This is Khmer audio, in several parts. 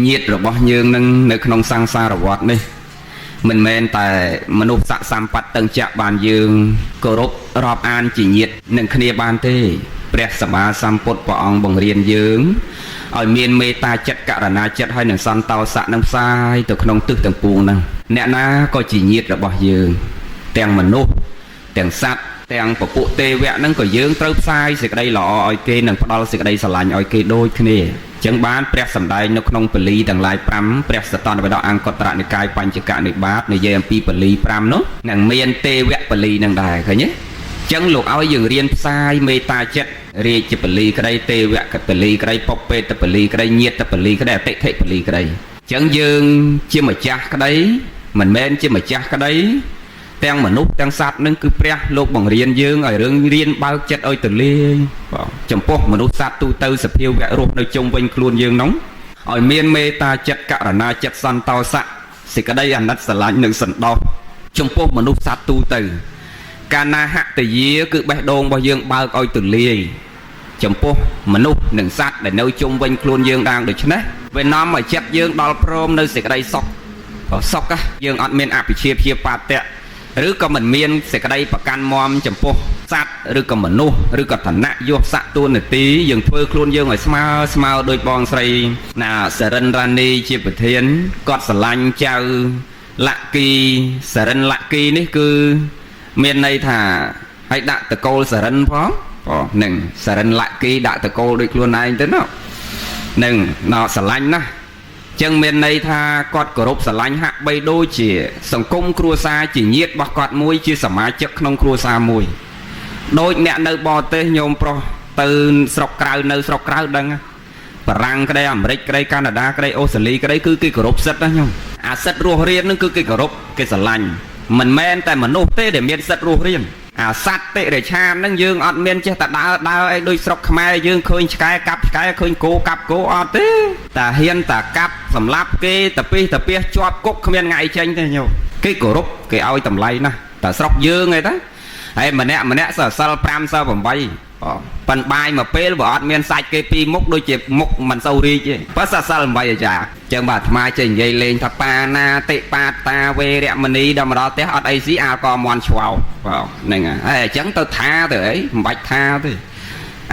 ញាតិរបស់យើងនឹងនៅក្នុងសង្សារវដ្តនេះមិនមែនតែមនុស្សស័កសម្បត្តិតឹងចៈបានយើងគោរពរាប់អានជាញាតិនឹងគ្នាបានទេព្រះសម្មាសម្ពុទ្ធព្រះអង្គបង្រៀនយើងឲ្យមានមេត្តាចិត្តករណាចិត្តហើយនឹងសន្តោសៈនឹងផ្សាយទៅក្នុងទិសទាំងពួងហ្នឹងអ្នកណាក៏ជាញាតិរបស់យើងទាំងមនុស្សទាំងសត្វទាំងពពួកទេវៈហ្នឹងក៏យើងត្រូវផ្សាយសេចក្តីល្អឲ្យគេនិងផ្ដល់សេចក្តីស្រឡាញ់ឲ្យគេដូចគ្នាចឹងបានព្រះសម្ដែងនៅក្នុងពលីទាំងឡាយ5ព្រះសតន្តបិដកអង្គតរនិកាយបញ្ចកនិបាតនិយាយអំពីពលី5នោះនឹងមានទេវៈពលីនឹងដែរឃើញទេចឹងលោកឲ្យយើងរៀនផ្សាយមេត្តាចិត្តរាជពលីក្តីទេវៈពលីក្តីបុព្វេតពលីក្តីញាតពលីក្តីអតិថិពលីក្តីចឹងយើងជាម្ចាស់ក្តីមិនមែនជាម្ចាស់ក្តីទាំងមនុស្សទាំងសត្វនឹងគឺព្រះលោកបង្រៀនយើងឲ្យរឿងរៀនបើកចិត្តឲ្យទលាយបាទចំពោះមនុស្សសត្វទូទៅសភាវៈរស់នៅជុំវិញខ្លួនយើងនោះឲ្យមានមេត្តាចិត្តករណាចិត្តសន្តោសៈសេចក្តីអាណិតស្រឡាញ់និងសន្តោសចំពោះមនុស្សសត្វទូទៅកាលណាហតយាគឺបេះដូងរបស់យើងបើកឲ្យទលាយចំពោះមនុស្សនិងសត្វដែលនៅជុំវិញខ្លួនយើងដាងដូច្នេះវានាំឲ្យចិត្តយើងដល់ព្រមនៅសេចក្តីសុខសុខយើងអត់មានអភិជាព្យាបាទៈឬក៏មិនមានសេចក្តីប្រកាន់មមចំពោះសត្វឬក៏មនុស្សឬក៏ឋានៈយសស័កតួនាទីយើងធ្វើខ្លួនយើងឲ្យស្មើស្មើដោយបងស្រីណាសរិនរ៉ានីជាប្រធានគាត់ស្រឡាញ់ចៅលក្គីសរិនលក្គីនេះគឺមានន័យថាឲ្យដាក់តកូលសរិនផងបងនឹងសរិនលក្គីដាក់តកូលដូចខ្លួនឯងទៅណោះនឹងណោស្រឡាញ់ណាស់ចឹងមានន័យថាគាត់គោរពស្រឡាញ់ហាក់បីដូចជាសង្គមគ្រួសារជាញាតិរបស់គាត់មួយជាសមាជិកក្នុងគ្រួសារមួយដូចអ្នកនៅបរទេសញោមប្រុសទៅស្រុកក្រៅនៅស្រុកក្រៅដឹងបារាំងក្តីអាមេរិកក្តីកាណាដាក្តីអូស្ត្រាលីក្តីគឺគេគោរពសិទ្ធិណាញោមអាសិទ្ធិរស់រាននឹងគឺគេគោរពគេស្រឡាញ់មិនមែនតែមនុស្សទេដែលមានសិទ្ធិរស់រានអាសត្វតិរិឆាននឹងយើងអត់មានចេះតែដើរដើរអីដូចស្រុកខ្មែរយើងឃើញឆ្កែកាប់ឆ្កែឃើញគោកាប់គោអត់ទេតាហ៊ានតាកាប់សម្លាប់គេតាពីតាពីជាប់គុកគ្មានថ្ងៃចេញទេញោមគេគោរពគេឲ្យតម្លៃណាស់តែស្រុកយើងឯតាហើយម្នាក់ម្នាក់សសិល5សិល8ប៉ិនបាយមកពេលបើអត់មានសាច់គេពីរមុខដូចជាមុខមិនសូវរីកទេបើសសិល8អាចារ្យចឹងបាទអាត្មាចេះនិយាយលេងថាបាណាតិបាតាវេរមណីដល់មកដល់ផ្ទះអត់អីស៊ីអាលកមន់ឆ្វោបាទហ្នឹងហើយអញ្ចឹងទៅថាទៅអីមិនបាច់ថាទេ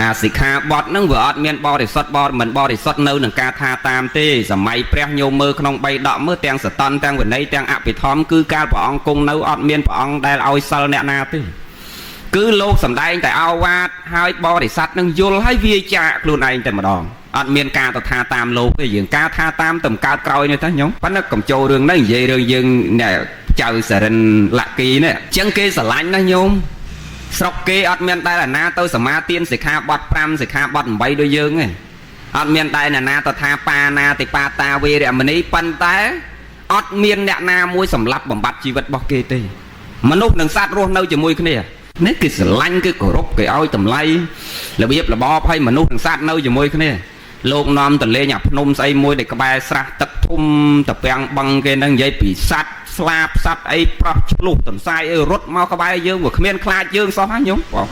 អាសិក្ខាបទហ្នឹងវាអត់មានបរិសុទ្ធបរិមិនបរិសុទ្ធនៅនឹងការថាតាមទេសម័យព្រះញោមមើលក្នុងបីដកមើលទាំងសតន្តទាំងវិន័យទាំងអភិធម្មគឺកាលព្រះអង្គគង់នៅអត់មានព្រះអង្គដែលឲ្យសិលអ្នកណាទេគឺលោកសំដែងតែអោវាទហើយបរិស័ទនឹងយល់ហើយវាចាកខ្លួនឯងតែម្ដងអត់មានការទៅថាតាមលោកទេយើងការថាតាមតំកើតក្រោយនេះទៅញោមប៉ុន្តែកុំចូលរឿងហ្នឹងនិយាយរឿងយើងអ្នកចៅសរិនលក្គីនេះអញ្ចឹងគេស្រឡាញ់ណាញោមស្រុកគេអត់មានដែលអាណាទៅសមាទានសិក្ខាបទ5សិក្ខាបទ8ដូចយើងទេអត់មានដែលអាណាទៅថាបាណាតិបាតាវេរមណីប៉ុន្តែអត់មានអ្នកណាមួយសម្លាប់បំបត្តិជីវិតរបស់គេទេមនុស្សនិងសត្វរស់នៅជាមួយគ្នានេះគេស្រឡាញ់គេគោរពគេឲ្យតម្លៃរបៀបរបបឲ្យមនុស្សនិងសត្វនៅជាមួយគ្នាលោកនាំតលេងអាភ្នំស្អីមួយដែលក្បែរស្រះទឹកធំតពាំងបឹងគេនឹងនិយាយពីសត្វស្លាបសត្វអីប្រោះឆ្លុះទន្សាយអីរត់មកក្បែរយើងវាគ្មានខ្លាចយើងសោះណាញោមបង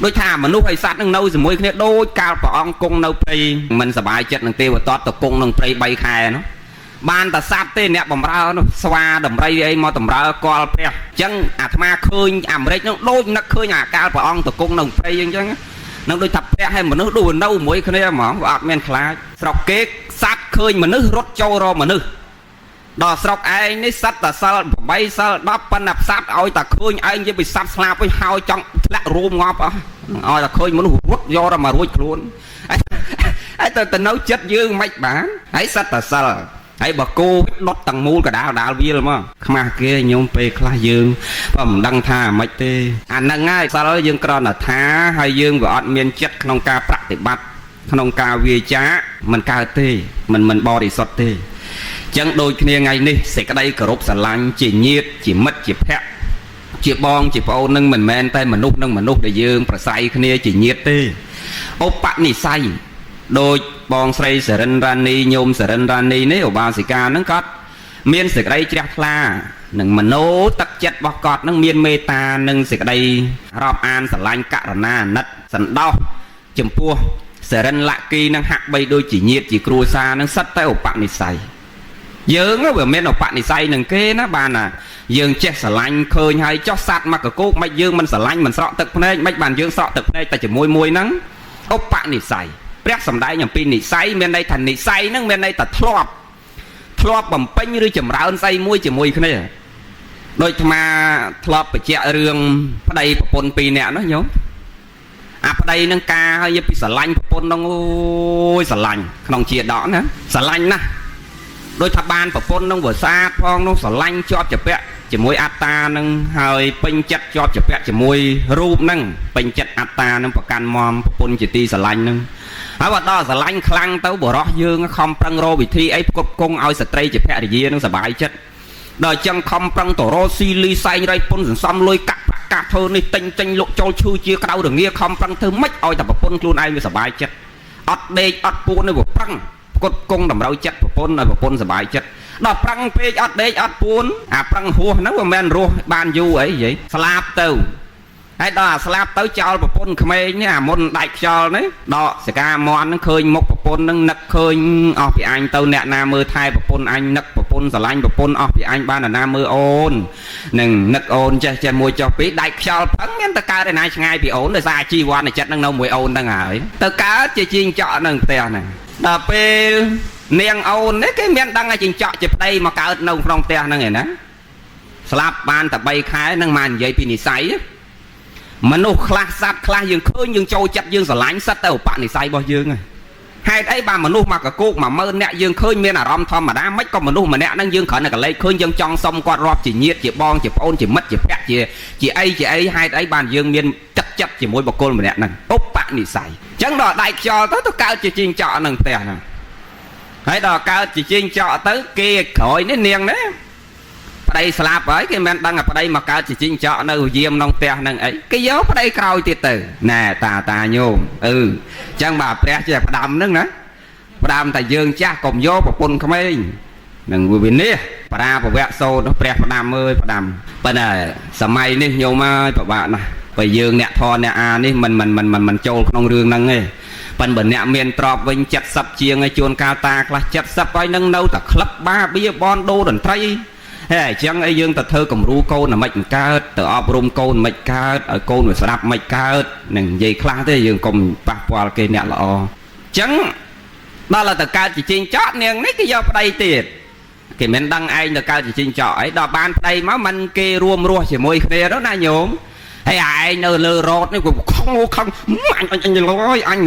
ដូចថាមនុស្សហើយសត្វនឹងនៅជាមួយគ្នាដូចកាលព្រះអង្គគង់នៅព្រៃមិនសบายចិត្តនឹងទេវទត្តទៅគង់នឹងព្រៃ3ខែនោះបានតែសត្វទេអ្នកបំរើនោះស្វាដំរីអីមកតម្រើកលព្រះអញ្ចឹងអាត្មាឃើញអាមេរិកនោះដូចនឹកឃើញអាកាលព្រះអង្គទៅគង់នៅព្រៃអញ្ចឹងនឹងដូចថាព្រះហើយមនុស្សដូចនៅមួយគ្នាហ្មងវាអត់មានខ្លាចស្រុកគេសត្វឃើញមនុស្សរត់ចូលរកមនុស្សដល់ស្រុកឯងនេះសត្វតែសិល8សិល10ប៉ុន្តែសត្វឲ្យតែឃើញឯងនិយាយពីសត្វស្លាប់វិញហើយចង់ធ្លាក់រួមងាប់អស់ឲ្យតែឃើញមនុស្សរត់យកដល់មករួចខ្លួនហើយទៅនៅចិត្តយើងមិនបានហើយសត្វតែសិលហើយបើគោដុតទាំងមូលកដាលដាលវាលមកខ្មាស់គេញោមពេលខ្លះយើងបើមិនដឹងថាមិនទេអាហ្នឹងហើយសិលយើងគ្រាន់តែថាហើយយើងវាអត់មានចិត្តក្នុងការប្រតិបត្តិក្នុងការវាចាមិនកើតទេមិនបរិសុទ្ធទេចឹងដូចគ្នាថ្ងៃនេះសេចក្តីគោរពស្រឡាញ់ជាញាតិជាមិត្តជាភក្តិជាបងជាប្អូននឹងមិនមែនតែមនុស្សនឹងមនុស្សដែលយើងប្រស័យគ្នាជាញាតិទេឧបនិស្ស័យដូចបងស្រីសរិនរ៉ានីញោមសរិនរ៉ានីនេះឧបាសិកានឹងគាត់មានសេចក្តីជ្រះថ្លានឹងមโนទឹកចិត្តរបស់គាត់នឹងមានមេត្តានិងសេចក្តីរាប់អានស្រឡាញ់ករណាអាណិតសន្តោសចំពោះ សរិនលគីនឹងហាក់បីដូចជាញាតិជាគ្រួសារនឹងសិតតែឧបនិស្ស័យយើងវាមានឧបនិស្ស័យនឹងគេណាបានណាយើងចេះស្រឡាញ់ឃើញហើយចោះសัตว์មកកកោកមិនយើងមិនស្រឡាញ់មិនស្រក់ទឹកភ្នែកមិនបានយើងស្រក់ទឹកភ្នែកតែជាមួយមួយហ្នឹងឧបនិស្ស័យព្រះសម្ដែងអំពីនិស្ស័យមានន័យថានិស្ស័យហ្នឹងមានន័យថាធ្លាប់បំពេញឬចម្រើនស្អីមួយជាមួយគ្នាដូចអាត្មាធ្លាប់បញ្ជាក់រឿងប្តីប្រពន្ធពីរនាក់នោះញោមអាប្តីនឹងការហើយពីស្រឡាញ់ប្រពន្ធហ្នឹងអូយស្រឡាញ់ក្នុងជាដកណាស្រឡាញ់ណាស់ដូចថាបានប្រពន្ធនឹងវាស្អាតផងនោះស្រឡាញ់ជាប់ជាពាក់ជាមួយអត្តានឹងហើយពេញចិត្តជាប់ជាពាក់ជាមួយរូបនឹងពេញចិត្តអត្តានឹងប្រកាន់មមប្រពន្ធជាទីស្រឡាញ់នឹងហើយបើដល់ស្រឡាញ់ខ្លាំងទៅបរោះយើងខំប្រឹងរកវិធីអីផ្គត់ផ្គង់ឲ្យស្ត្រីជាភរិយានឹងសប្បាយចិត្តដល់ចឹងខំប្រឹងទៅរកស៊ីលីសែងរៃពុនសន្សំលុយកាក់ប្រាក់កាក់ធ្វើនេះទិញទិញលក់ចូលឈឺជាក្រៅរងាខំប្រឹងធ្វើម៉េចឲ្យតែប្រពន្ធខ្លួនឯងវាសប្បាយចិត្តអត់ដេកអត់ពួននេះវាប្រឹងផ្គត់ផ្គង់តម្រូវចិត្តប្រពន្ធឲ្យប្រពន្ធសប្បាយចិត្តដល់ប្រឹងពេកអត់ដេកអត់ពួនអាប្រឹងហួសហ្នឹងវាមិនរស់បានយូរអីយាយស្លាប់ទៅហើយដល់អាស្លាប់ទៅចោលប្រពន្ធក្មេងនេះអាមុនដាច់ខ្យល់នេះដកសកាមន់ហ្នឹងឃើញមុខប្រពន្ធហ្នឹងនឹកឃើញអស់ពីអញទៅអ្នកណាមើលថែប្រពន្ធអញនឹកប្រពន្ធស្រឡាញ់ប្រពន្ធអស់ពីអញបានអ្នកណាមើលអូននឹងនឹកអូនចេះចេះមួយចុះពីរដាច់ខ្យល់ផឹងមានតែកើតឯណាឆ្ងាយពីអូនដោយសារអាជីវ័នចិត្តហ្នឹងនៅមួយអូនហ្នឹងហើយទៅកើតជាជីងចក់ហ្នឹងផ្ទះហ្នឹងដល់ពេលនាងអូននេះគេមានដឹងឲ្យជីងចក់ជាប្តីមកកើតនៅក្នុងផ្ទះហ្នឹងឯណាស្លាប់បានតែ3ខែហ្នឹងមកនិយាយពីនិស័យមនុស្សខ្លះសត្វខ្លះយើងឃើញយើងចូលចិត្តយើងស្រឡាញ់សិតតែឧបនិស្ស័យរបស់យើងហេតុអីបានមនុស្សមកកកោក10000នាក់យើងឃើញមានអារម្មណ៍ធម្មតាមិនក៏មនុស្សម្នាក់ហ្នឹងយើងគ្រាន់តែកលេចឃើញយើងចង់សុំគាត់រាប់ជាញាតិជាបងជាប្អូនជាមិត្តជាភក្តិជាអីជាអីហេតុអីបានយើងមានទឹកចិត្តជាមួយបុគ្គលម្នាក់ហ្នឹងឧបនិស្ស័យអញ្ចឹងដល់ដៃខ្យល់ទៅទៅកើតជាជីងចក់ហ្នឹងផ្ទះហ្នឹងហើយដល់កើតជាជីងចក់ទៅគេក្រោយនេះនាងណាប្តីស្លាប់ហើយគេមិនដឹងថាប្តីមកកើតជាជីងចក់នៅយាមក្នុងផ្ទះហ្នឹងអីគេយកប្តីក្រោយទៀតទៅណែតាតាញោមអឺអញ្ចឹងបាទព្រះចេះផ្ដាំហ្នឹងណាផ្ដាំតែយើងចាស់កុំយកប្រពន្ធក្មេងនឹងវិនិច្ឆ័យប្រាពវៈសូត្រព្រះផ្ដាំអើយផ្ដាំប៉ុន្តែសម័យនេះញោមអើយពិបាកណាស់បើយើងអ្នកធរអ្នកអានេះមិនមិនមិនមិនចូលក្នុងរឿងហ្នឹងទេប៉ុន្តែបើអ្នកមានទ្រព្យវិញ70ជាងហើយជួនកាលតាខ្លះ70ហើយនឹងនៅតែក្លឹបបាបៀបនដូតន្ត្រីហើយអញ្ចឹងអីយើងទៅធ្វើគំរូកូនមិនកើតទៅអប់រំកូនមិនកើតឲ្យកូនវាស្ដាប់មិនកើតនឹងនិយាយខ្លះទេយើងកុំប៉ះពាល់គេអ្នកល្អអញ្ចឹងដល់ទៅកើតជាជីងចក់នាងនេះគេយកប្តីទៀតគេមិនដឹងឯងទៅកើតជាជីងចក់អីដល់បានប្តីមកមិនគេរួមរស់ជាមួយគ្នានោះណាញោមហើយឯងនៅលើរ៉ូតនេះវាខឹងខឹងអញអញអើយអញ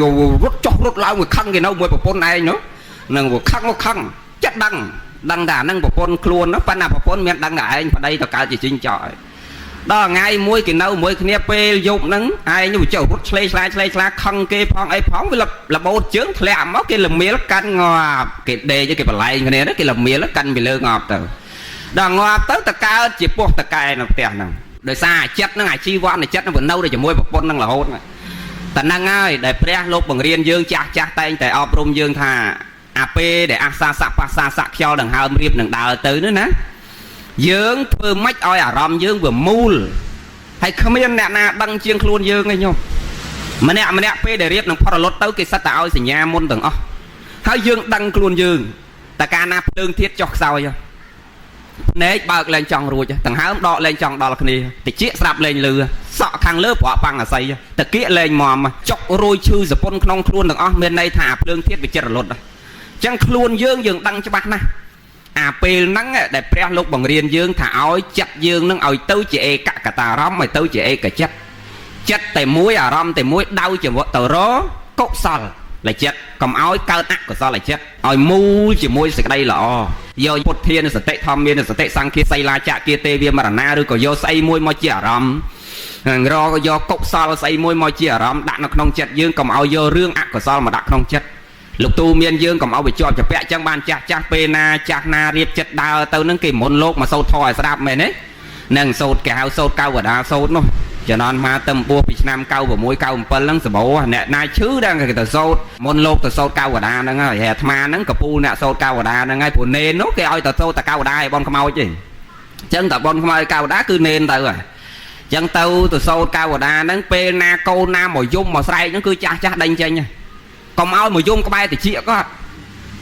រត់ចុះរត់ឡើងវាខឹងគេនៅមួយប្រពន្ធឯងនោះនឹងវាខឹងខឹងចិត្តដឹងដឹងថាហ្នឹងប្រពន្ធខ្លួននោះប៉ុន្តែប្រពន្ធមានដឹងថាឯងប្តីទៅកើតជាជីងចក់ហើយដល់ថ្ងៃមួយគេនៅមួយគ្នាពេលយប់ហ្នឹងឯងវាចុះរត់ឆ្លេឆ្លាឆ្លេឆ្លាខឹងគេផងអីផងវាលបោតជើងធ្លាក់មកគេលមៀលកាន់ងាប់គេដេកគេបលែងគ្នាគេលមៀលកាន់ពីលើងាប់ទៅដល់ងាប់ទៅតកើតជាពោះតកែនៅផ្ទះហ្នឹងដោយសារអាចិត្តហ្នឹងអាជីវ័នអាចិត្តហ្នឹងវានៅតែជាមួយប្រពន្ធហ្នឹងរហូតតែហ្នឹងហើយដែលព្រះលោកបង្រៀនយើងចាស់ចាស់តែងតែអប់រំយើងថាអាពេលដែលអាសាសៈបាសាសៈខ្យល់ដង្ហើមរៀបនឹងដើរទៅនោះណាយើងធ្វើម៉េចឲ្យអារម្មណ៍យើងវាមូលហើយគ្មានអ្នកណាដឹងជាងខ្លួនយើងទេញោមម្នាក់ម្នាក់ពេលដែលរៀបនឹងផុតរលត់ទៅគេសិតតែឲ្យសញ្ញាមុនទាំងអស់ហើយយើងដឹងខ្លួនយើងតែកាលណាភ្លើងធាតចុះខ្សោយភ្នែកបើកលែងចង់រួចដង្ហើមដកលែងចង់ដល់គ្នាតិចស្រាប់លែងលឺសក់ខាងលើប្រក់បាំងអាស័យតកៀកលែងមមចុករួយឈឺសពុនក្នុងខ្លួនទាំងអស់មានន័យថាភ្លើងធាតវាចិត្តរលត់ចឹងខ្លួនយើងយើងដឹងច្បាស់ណាស់អាពេលហ្នឹងដែលព្រះលោកបង្រៀនយើងថាឲ្យចិត្តយើងនឹងឲ្យទៅជាឯកកតារម្មណ៍ឲ្យទៅជាឯកចិត្តចិត្តតែមួយអារម្មណ៍តែមួយដៅជាទៅរកុសលលចិត្តកុំឲ្យកើតអកុសលចិត្តឲ្យមូលជាមួយសេចក្តីល្អយកពុទ្ធានុសតិធម្មានុសតិសង្ឃាសីលាចគាទេវាមរណាឬក៏យកស្អីមួយមកជាអារម្មណ៍រកយកកុសលស្អីមួយមកជាអារម្មណ៍ដាក់នៅក្នុងចិត្តយើងកុំឲ្យយករឿងអកុសលមកដាក់ក្នុងចិត្តលោកទូមានយើងកុំឲ្យវាជាប់ជាពាក់ចឹងបានចាស់ចាស់ពេលណាចាស់ណារៀបចិត្តដើរទៅនឹងគេមុនលោកមកសូត្រធម៌ឲ្យស្ដាប់មែនទេនឹងសូត្រគេហៅសូត្រកៅវដាសូត្រនោះចំណន់មកទៅបួសពីឆ្នាំ96 97ហ្នឹងសម្បូរអ្នកណាឈឺដល់គេទៅសូត្រមុនលោកទៅសូត្រកៅវដាហ្នឹងហើយអាត្មាហ្នឹងកពូអ្នកសូត្រកៅវដាហ្នឹងហើយព្រោះនេននោះគេឲ្យទៅសូត្រតែកៅវដាឲ្យបនខ្មោចទេអញ្ចឹងតែបនខ្មោចកៅវដាគឺនេនទៅហើយចឹងទៅទៅសូត្រកៅវដាហ្នឹងពេលណាកូនណាមកយំមកស្រែកហ្នឹងគឺចាស់ចាស់ដេញចេញហើយ កុំឲ្យមកយំក្បែរតិចគាត់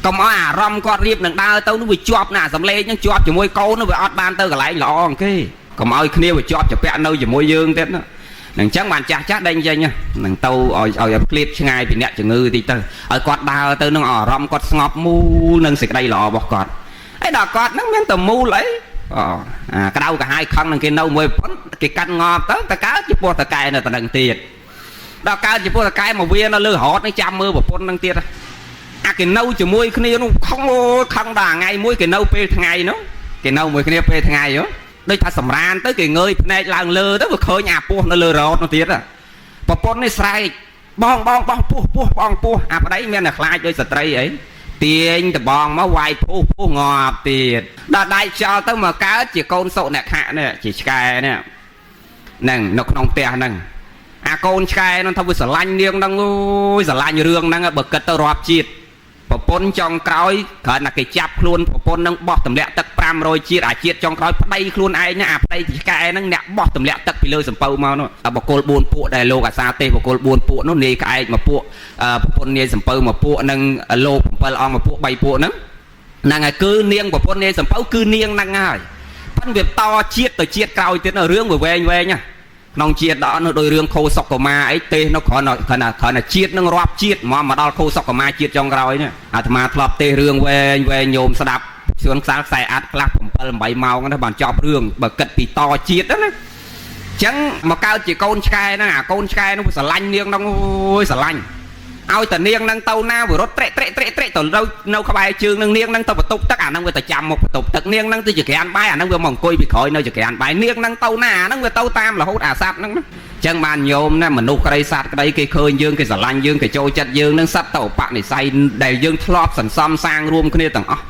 កុំឲ្យអារម្មណ៍គាត់រៀបនឹងដើរទៅនោះវាជាប់ណាសំឡេងហ្នឹងជាប់ជាមួយកូននោះវាអត់បានទៅកន្លែងល្អអង្គេកុំឲ្យគ្នាវាជាប់ជាពាក់នៅជាមួយយើងទៀតណានឹងអញ្ចឹងបានចាស់ចាស់ដេញចេញនឹងទៅឲ្យឃ្លាតឆ្ងាយពីអ្នកជំងឺតិចទៅឲ្យគាត់ដើរទៅនឹងអារម្មណ៍គាត់ស្ងប់មូលនឹងសេចក្តីល្អរបស់គាត់ហើយដល់គាត់ហ្នឹងមានតែមូលអីអាក្តៅកាហាយខឹងនឹងគេនៅមួយប៉ុនគេកាត់ងាប់ទៅតកើតជាពោះតកែនៅតំណឹងទៀតដល់កើតជាពោះតកែមកវានៅលើរត់នេះចាំមើលប្រពន្ធនឹងទៀតអាគេនៅជាមួយគ្នានោះខឹងអូខឹងដល់ថ្ងៃមួយគេនៅពេលថ្ងៃនោះគេនៅមួយគ្នាពេលថ្ងៃហ៎ដូចថាសម្រានទៅគេងើយភ្នែកឡើងលើទៅវាឃើញអាពោះនៅលើរត់នោះទៀតប្រពន្ធនេះស្រែកបងបងបងពោះពោះបងពោះអាប្តីមានតែខ្លាចដូចស្ត្រីអីទាញដបងមកវាយពុះពុះងាប់ទៀតដល់ដៃខ្យល់ទៅមកកើតជាកូនសុអ្នកខៈនេះជាឆ្កែនេះហ្នឹងនៅក្នុងផ្ទះហ្នឹងអាកូនឆ្កែហ្នឹងថាវាស្រឡាញ់នាងហ្នឹងអូយស្រឡាញ់រឿងហ្នឹងបើគិតទៅរាប់ជាតិប្រពន្ធចុងក្រោយគ្រាន់តែគេចាប់ខ្លួនប្រពន្ធនឹងបោះទម្លាក់ទឹក500ជាតិអាជាតិចុងក្រោយប្តីខ្លួនឯងណាអាប្តីឆ្កែហ្នឹងអ្នកបោះទម្លាក់ទឹកពីលើសំពៅមកនោះបកគល4ពួកដែលលោកអាសាទេសបកគល4ពួកនោះនាយក្អែកមួយពួកប្រពន្ធនាយសំពៅមួយពួកនិងលោក7អង្គមួយពួក3ពួកហ្នឹងហ្នឹងហើយគឺនាងប្រពន្ធនាយសំពៅគឺនាងហ្នឹងហើយប៉ិនវាតជាតិទៅជាតិក្រោយទៀតរឿងវាវែងវែងណាក្នុងជាតិដល់នោះដោយរឿងខោសុកមាអីទេសនោះគ្រាន់តែគ្រាន់តែគ្រាន់តែជាតិនឹងរាប់ជាតិមកដល់ខោសុកមាជាតិចុងក្រោយនេះអាត្មាធ្លាប់ទេសរឿងវែងវែងញោមស្ដាប់សួនខ្សាល់ខ្សែអាត់ខ្លះ7 8ម៉ោងណាបានចប់រឿងបើគិតពីតជាតិណាចឹងមកកើតជាកូនឆ្កែហ្នឹងអាកូនឆ្កែនោះស្រឡាញ់នាងហ្នឹងអូយស្រឡាញ់ឲ្យតានាងហ្នឹងទៅណាវារត់ត្រេកត្រេកត្រេកត្រេកទៅនៅក្បែរជើងនឹងនាងហ្នឹងទៅបន្ទប់ទឹកអាហ្នឹងវាទៅចាំមុខបន្ទប់ទឹកនាងហ្នឹងទៅចក្រានបាយអាហ្នឹងវាមកអង្គុយពីក្រោយនៅចក្រានបាយនាងហ្នឹងទៅណាអាហ្នឹងវាទៅតាមរហូតអាសត្វហ្នឹងណាចឹងបានញោមណាមនុស្សក្តីសត្វក្តីគេឃើញយើងគេស្រឡាញ់យើងគេចូលចិត្តយើងហ្នឹងសត្វទៅឧបនិស្ស័យដែលយើងធ្លាប់សន្សំសាងរួមគ្នាទាំងអស់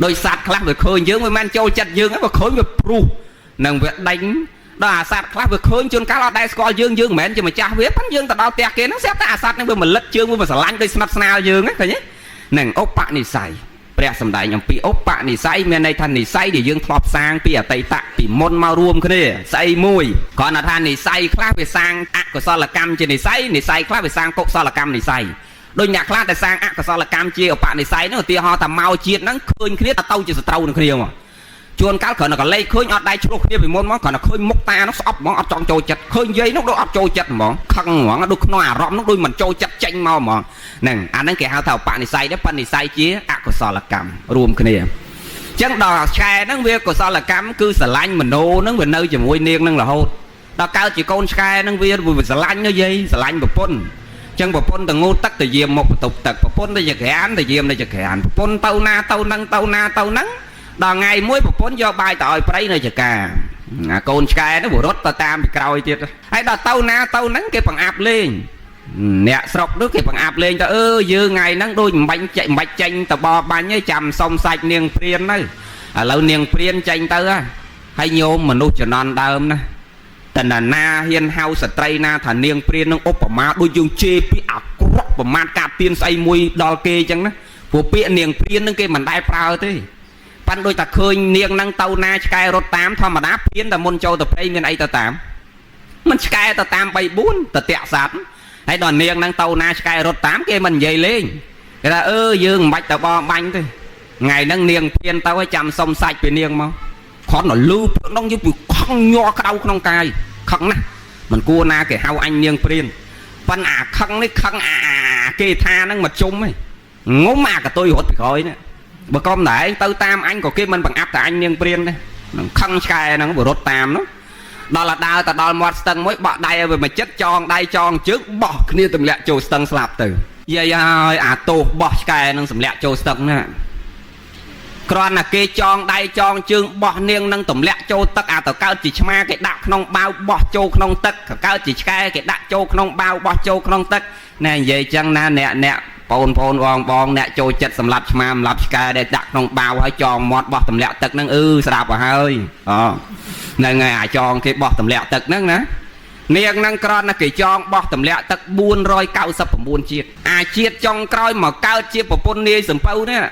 ដោយសត្វខ្លះវាឃើញយើងវាមិនចូលចិត្តយើងទេវាឃើញវាព្រុសនឹងវាដេញដល់អាសត្វខ្លះវាឃើញជួនកាលអត់ដែលស្គាល់យើងយើងមិនមែនជាម្ចាស់វាប៉ុន្តែយើងទៅដល់ផ្ទះគេហ្នឹងស្រាប់តែអាសត្វហ្នឹងវាមកលិតជើងវាមកស្រឡាញ់ដូចស្និទ្ធស្នាលយើងហ្នឹងឃើញទេហ្នឹងឧបនិស្ស័យព្រះសម្ដែងអំពីឧបនិស្ស័យមានន័យថានិស្ស័យដែលយើងធ្លាប់សាងពីអតីតពីមុនមករួមគ្នាស្អីមួយគ្រាន់តែថានិស្ស័យខ្លះវាសាងអកុសលកម្មជានិស្ស័យនិស្ស័យខ្លះវាសាងកុសលកម្មនិស្ស័យដូចអ្នកខ្លះតែសាងអកុសលកម្មជាឧបនិស្ស័យហ្នឹងឧទាហរណ៍ថាមកជាតិហ្នឹងឃើញគ្នាទៅជាសត្រូវនឹងគ្នាមកជួនកាលគ្រាន់តែកលេចឃើញអត់ដៃឆ្លោះគ្នាពីមុនមកគ្រាន់តែឃើញមុខតានោះស្អប់ហ្មងអត់ចង់ចូលចិត្តឃើញយាយនោះដូចអត់ចូលចិត្តហ្មងខឹងហ្មងដូចក្នុងអារម្មណ៍នោះដូចមិនចូលចិត្តចេញមកហ្មងហ្នឹងអាហ្នឹងគេហៅថាឧបនិស្ស័យដែរបនិស្ស័យជាអកុសលកម្មរួមគ្នាអញ្ចឹងដល់ឆ្កែហ្នឹងវាកុសលកម្មគឺស្រឡាញ់មโนហ្នឹងវានៅជាមួយនាងហ្នឹងរហូតដល់កើតជាកូនឆ្កែហ្នឹងវាស្រឡាញ់យាយស្រឡាញ់ប្រពន្ធចឹងប្រពន្ធទៅងូតទឹកទៅយាមមកបន្ទប់ទឹកប្រពន្ធទៅចក្រានទៅយាមនៅចក្រានប្រពន្ធទៅណាទៅនឹងទៅណាទៅនឹងដល់ថ្ងៃមួយប្រពន្ធយកបាយទៅឲ្យប្តីនៅចកាអាកូនឆ្កែនោះវារត់ទៅតាមពីក្រោយទៀតហើយដល់ទៅណាទៅហ្នឹងគេបង្អាប់លេងអ្នកស្រុកនោះគេបង្អាប់លេងទៅអឺយើងថ្ងៃហ្នឹងដូចមិនបាញ់ចេញមិនបាច់ចេញទៅបបាញ់ទេចាំសុំសាច់នាងព្រានទៅឥឡូវនាងព្រានចេញទៅហើយញោមមនុស្សជំនាន់ដើមណាតណាណាហ៊ានហៅស្ត្រីណាថានាងព្រាននឹងឧបមាដូចយើងជេរពាក្យអាក្រក់ប្រមាថកាទៀនស្អីមួយដល់គេអញ្ចឹងណាព្រោះពាក្យនាងព្រាននឹងគេមិនដែលប្រើទេប៉ាន់ដូចតែឃើញនាងនឹងទៅណាឆ្កែរត់តាមធម្មតាព្រានតែមុនចូលទៅព្រៃមានអីទៅតាមមិនឆ្កែទៅតាម3 4ទៅតាក់សត្វហើយដល់នាងនឹងទៅណាឆ្កែរត់តាមគេមិននិយាយលេងគេថាអឺយើងមិនបាច់ទៅបបាញ់ទេថ្ងៃហ្នឹងនាងព្រានទៅឲ្យចាំសុំសាច់ពីនាងមកគ្រាន់តែលឺព្រឹកនោះយើងពីខឹងញ័រក្តៅក្នុងកាយខឹងណាស់មិនគួរណាគេហៅអញនាងព្រានប៉ិនអាខឹងនេះខឹងអាគេថាហ្នឹងមកជុំឯងងុំអាកតុយរត់ពីក្រោយនេះបើកុំតែឯងទៅតាមអញក៏គេមិនបង្អាប់តែអញនាងព្រានដែរនឹងខឹងឆ្កែហ្នឹងវារត់តាមនោះដល់ដើរទៅដល់មាត់ស្ទឹងមួយបក់ដៃឲ្យវាមកចិត្តចងដៃចងជើងបោះគ្នាទម្លាក់ចូលស្ទឹងស្លាប់ទៅយាយហើយអាទោសបោះឆ្កែនឹងសម្លាក់ចូលស្ទឹងណាគ្រាន់តែគេចងដៃចងជើងបោះនាងនឹងទម្លាក់ចូលទឹកអាទៅកើតជាឆ្មាគេដាក់ក្នុងបាវបោះចូលក្នុងទឹកកើតជាឆ្កែគេដាក់ចូលក្នុងបាវបោះចូលក្នុងទឹកណែនិយាយចឹងណាអ្នកបងប្អូនបងបងអ្នកចូលចិត្តសម្លាប់ឆ្មាសម្លាប់ឆ្កែដែលដាក់ក្នុងបាវហើយចងមាត់បោះទម្លាក់ទឹកហ្នឹងអឺស្ដាប់ឲ្យហើយអូហ្នឹងហើយអាចងគេបោះទម្លាក់ទឹកហ្នឹងណានាងហ្នឹងក្រន់ណាគេចងបោះទម្លាក់ទឹក499ជាតិអាជាតិចុងក្រោយមកកើតជាប្រពន្ធនាយសំពៅនេះ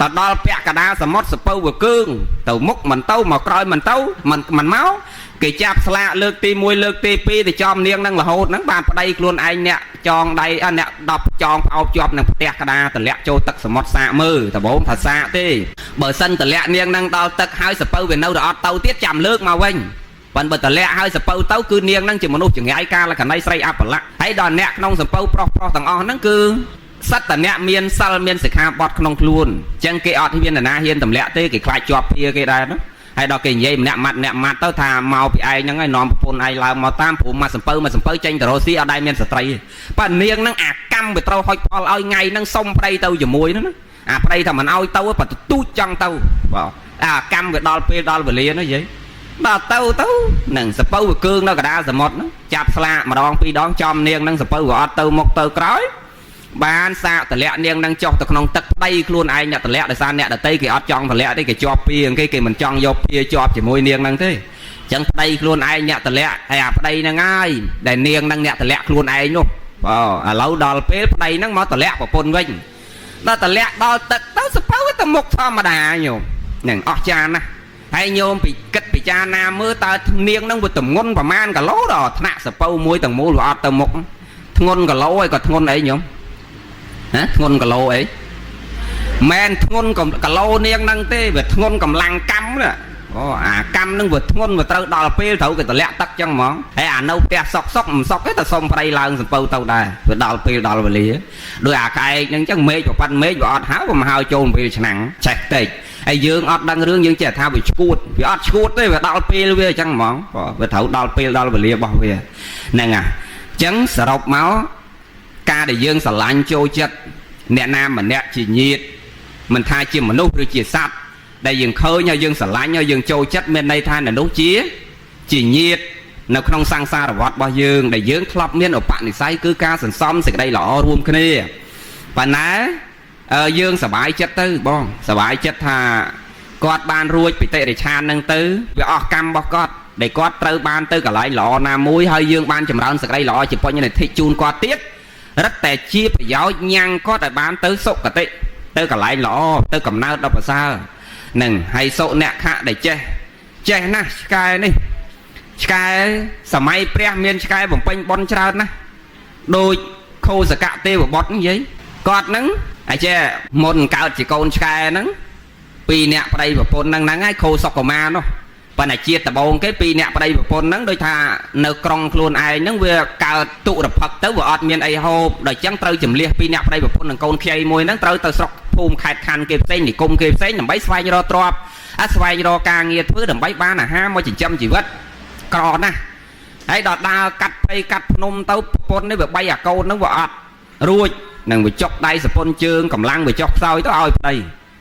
តដល់ពាក់កដាសមុទ្រសពៅវាគើងទៅមុខមិនទៅមកក្រោយមិនទៅមិនមកគេចាប់ស្លាកលើកទី1លើកទី2ទៅចំនាងនឹងរហូតហ្នឹងបានប្តីខ្លួនឯងអ្នកចងដៃអ្នក10ចងផ្អោបជាប់នឹងផ្ទះក្តារតម្លាក់ចូលទឹកសមុទ្រសាកមើលដំបូងថាសាកទេបើសិនតម្លាក់នាងនឹងដល់ទឹកហើយសពៅវានៅតែអត់ទៅទៀតចាំលើកមកវិញប៉ុន្តែបើតម្លាក់ហើយសពៅទៅគឺនាងនឹងជាមនុស្សចង្រៃកាលកណីស្រីអបលៈហើយដល់អ្នកក្នុងសពៅប្រុសប្រុសទាំងអស់ហ្នឹងគឺសត្វតអ្នកមានសិលមានសិក្ខាបទក្នុងខ្លួនអញ្ចឹងគេអត់ហ៊ានណាហ៊ានទម្លាក់ទេគេខ្លាចជាប់ភាគេដែរណាហើយដល់គេនិយាយម្នាក់ម៉ាត់ម្នាក់ម៉ាត់ទៅថាមកពីឯងហ្នឹងហើយនាំប្រពន្ធឯងឡើងមកតាមព្រោះមកសំពៅមកសំពៅចេញទៅរកស៊ីអត់ដែលមានស្ត្រីទេបើនាងហ្នឹងអាកម្មវាត្រូវហុចផលឲ្យថ្ងៃហ្នឹងសុំប្តីទៅជាមួយហ្នឹងណាអាប្តីថាមិនឲ្យទៅបើទទូចចង់ទៅបាទអាកម្មវាដល់ពេលដល់វេលាហ្នឹងយាយដល់ទៅទៅនឹងសពៅវាគើងនៅកដាលសមុទ្រហ្នឹងចាប់ស្លាកម្ដងពីរដងចំនាងហ្នឹងសពៅវាអត់ទៅមុខទៅក្រោយបានសាកតម្លាក់នាងនឹងចុះទៅក្នុងទឹកប្តីខ្លួនឯងអ្នកតម្លាក់ដោយសារអ្នកដតីគេអត់ចង់តម្លាក់ទេគេជាប់ពីគេគេមិនចង់យកពីជាប់ជាមួយនាងនឹងទេអញ្ចឹងប្តីខ្លួនឯងអ្នកតម្លាក់ហើយអាប្តីហ្នឹងហើយដែលនាងនឹងអ្នកតម្លាក់ខ្លួនឯងនោះបាទឥឡូវដល់ពេលប្តីហ្នឹងមកតម្លាក់ប្រពន្ធវិញដល់តម្លាក់ដល់ទឹកទៅសពៅទៅមុខធម្មតាញោមហ្នឹងអស់ចានណាស់ហើយញោមពីគិតពិចារណាមើលតើនាងនឹងវាទម្ងន់ប្រមាណគីឡូដល់ថ្នាក់សពៅមួយទាំងមូលវាអត់ទៅមុខធ្ងន់គីឡូហើយក៏ធ្ងន់អីញោមណាធ្ងន់គីឡូអីមែនធ្ងន់គីឡូនាងហ្នឹងទេវាធ្ងន់កម្លាំងកម្មណាអូអាកម្មហ្នឹងវាធ្ងន់វាត្រូវដល់ពេលត្រូវគេតម្លាក់ទឹកចឹងហ្មងហើយអានៅផ្ទះសុកសុកមិនសុកទេតែសុំប្តីឡើងសំពៅទៅដែរវាដល់ពេលដល់វេលាដោយអាក្អែកហ្នឹងចឹងមេឃប្រប៉ាត់មេឃវាអត់ហើយវាមកហើយចូលពេលឆ្នាំងឆេះតិចហើយយើងអត់ដឹងរឿងយើងចេះថាវាឈួតវាអត់ឈួតទេវាដល់ពេលវាអញ្ចឹងហ្មងវាត្រូវដល់ពេលដល់វេលារបស់វាហ្នឹងហ่ะអញ្ចឹងសរុបមកការដែលយើងស្រឡាញ់ចូលចិត្តអ្នកណាម្នាក់ជាញាតិមិនថាជាមនុស្សឬជាសត្វដែលយើងឃើញហើយយើងស្រឡាញ់ហើយយើងចូលចិត្តមានន័យថាអ្នកនោះជាញាតិនៅក្នុងសង្សារវដ្តរបស់យើងដែលយើងធ្លាប់មានឧបនិស្ស័យគឺការសន្សំសេចក្តីល្អរួមគ្នាប៉ុន្តែយើងសប្បាយចិត្តទៅបងសប្បាយចិត្តថាគាត់បានរួចពីតិរិឆាននឹងទៅវាអស់កម្មរបស់គាត់ដែលគាត់ត្រូវបានទៅកន្លែងល្អណាមួយហើយយើងបានចម្រើនសេចក្តីល្អជាបញ្ញនិធិជូនគាត់ទៀតរឹតតែជាប្រយោជន៍ញ៉ាំងគាត់ឲ្យបានទៅសុគតិទៅកន្លែងល្អទៅកំណើតដល់ប្រសើរនឹងហើយសុអ្នកខៈដែលចេះចេះណាស់ឆ្កែនេះឆ្កែសម័យព្រះមានឆ្កែបំពេញបុណ្យច្រើនណាស់ដូចខោសកៈទេវបុត្រនិយាយគាត់ហ្នឹងអាចេះមុនកើតជាកូនឆ្កែហ្នឹងពីរអ្នកប្តីប្រពន្ធហ្នឹងហើយខោសុកមានោះប៉ុន្តែជាតិដបងគេពីរអ្នកប្តីប្រពន្ធហ្នឹងដូចថានៅក្រុងខ្លួនឯងហ្នឹងវាកើតទុរផឹកទៅវាអត់មានអីហូបដល់ចឹងត្រូវជំលះពីរអ្នកប្តីប្រពន្ធនឹងកូនខ្ចីមួយហ្នឹងត្រូវទៅស្រុកភូមិខេត្តខណ្ឌគេផ្សេងនិគមគេផ្សេងដើម្បីស្វែងរកទ្រព្យស្វែងរកការងារធ្វើដើម្បីបានអាហារមកចិញ្ចឹមជីវិតក្រណាស់ហើយដល់ដើរកាត់ព្រៃកាត់ភ្នំទៅប្រពន្ធនេះវាបីអាកូនហ្នឹងវាអត់រួចនឹងវាចុកដៃសពុនជើងកម្លាំងវាចុះខ្សោយទៅឲ្យប្តី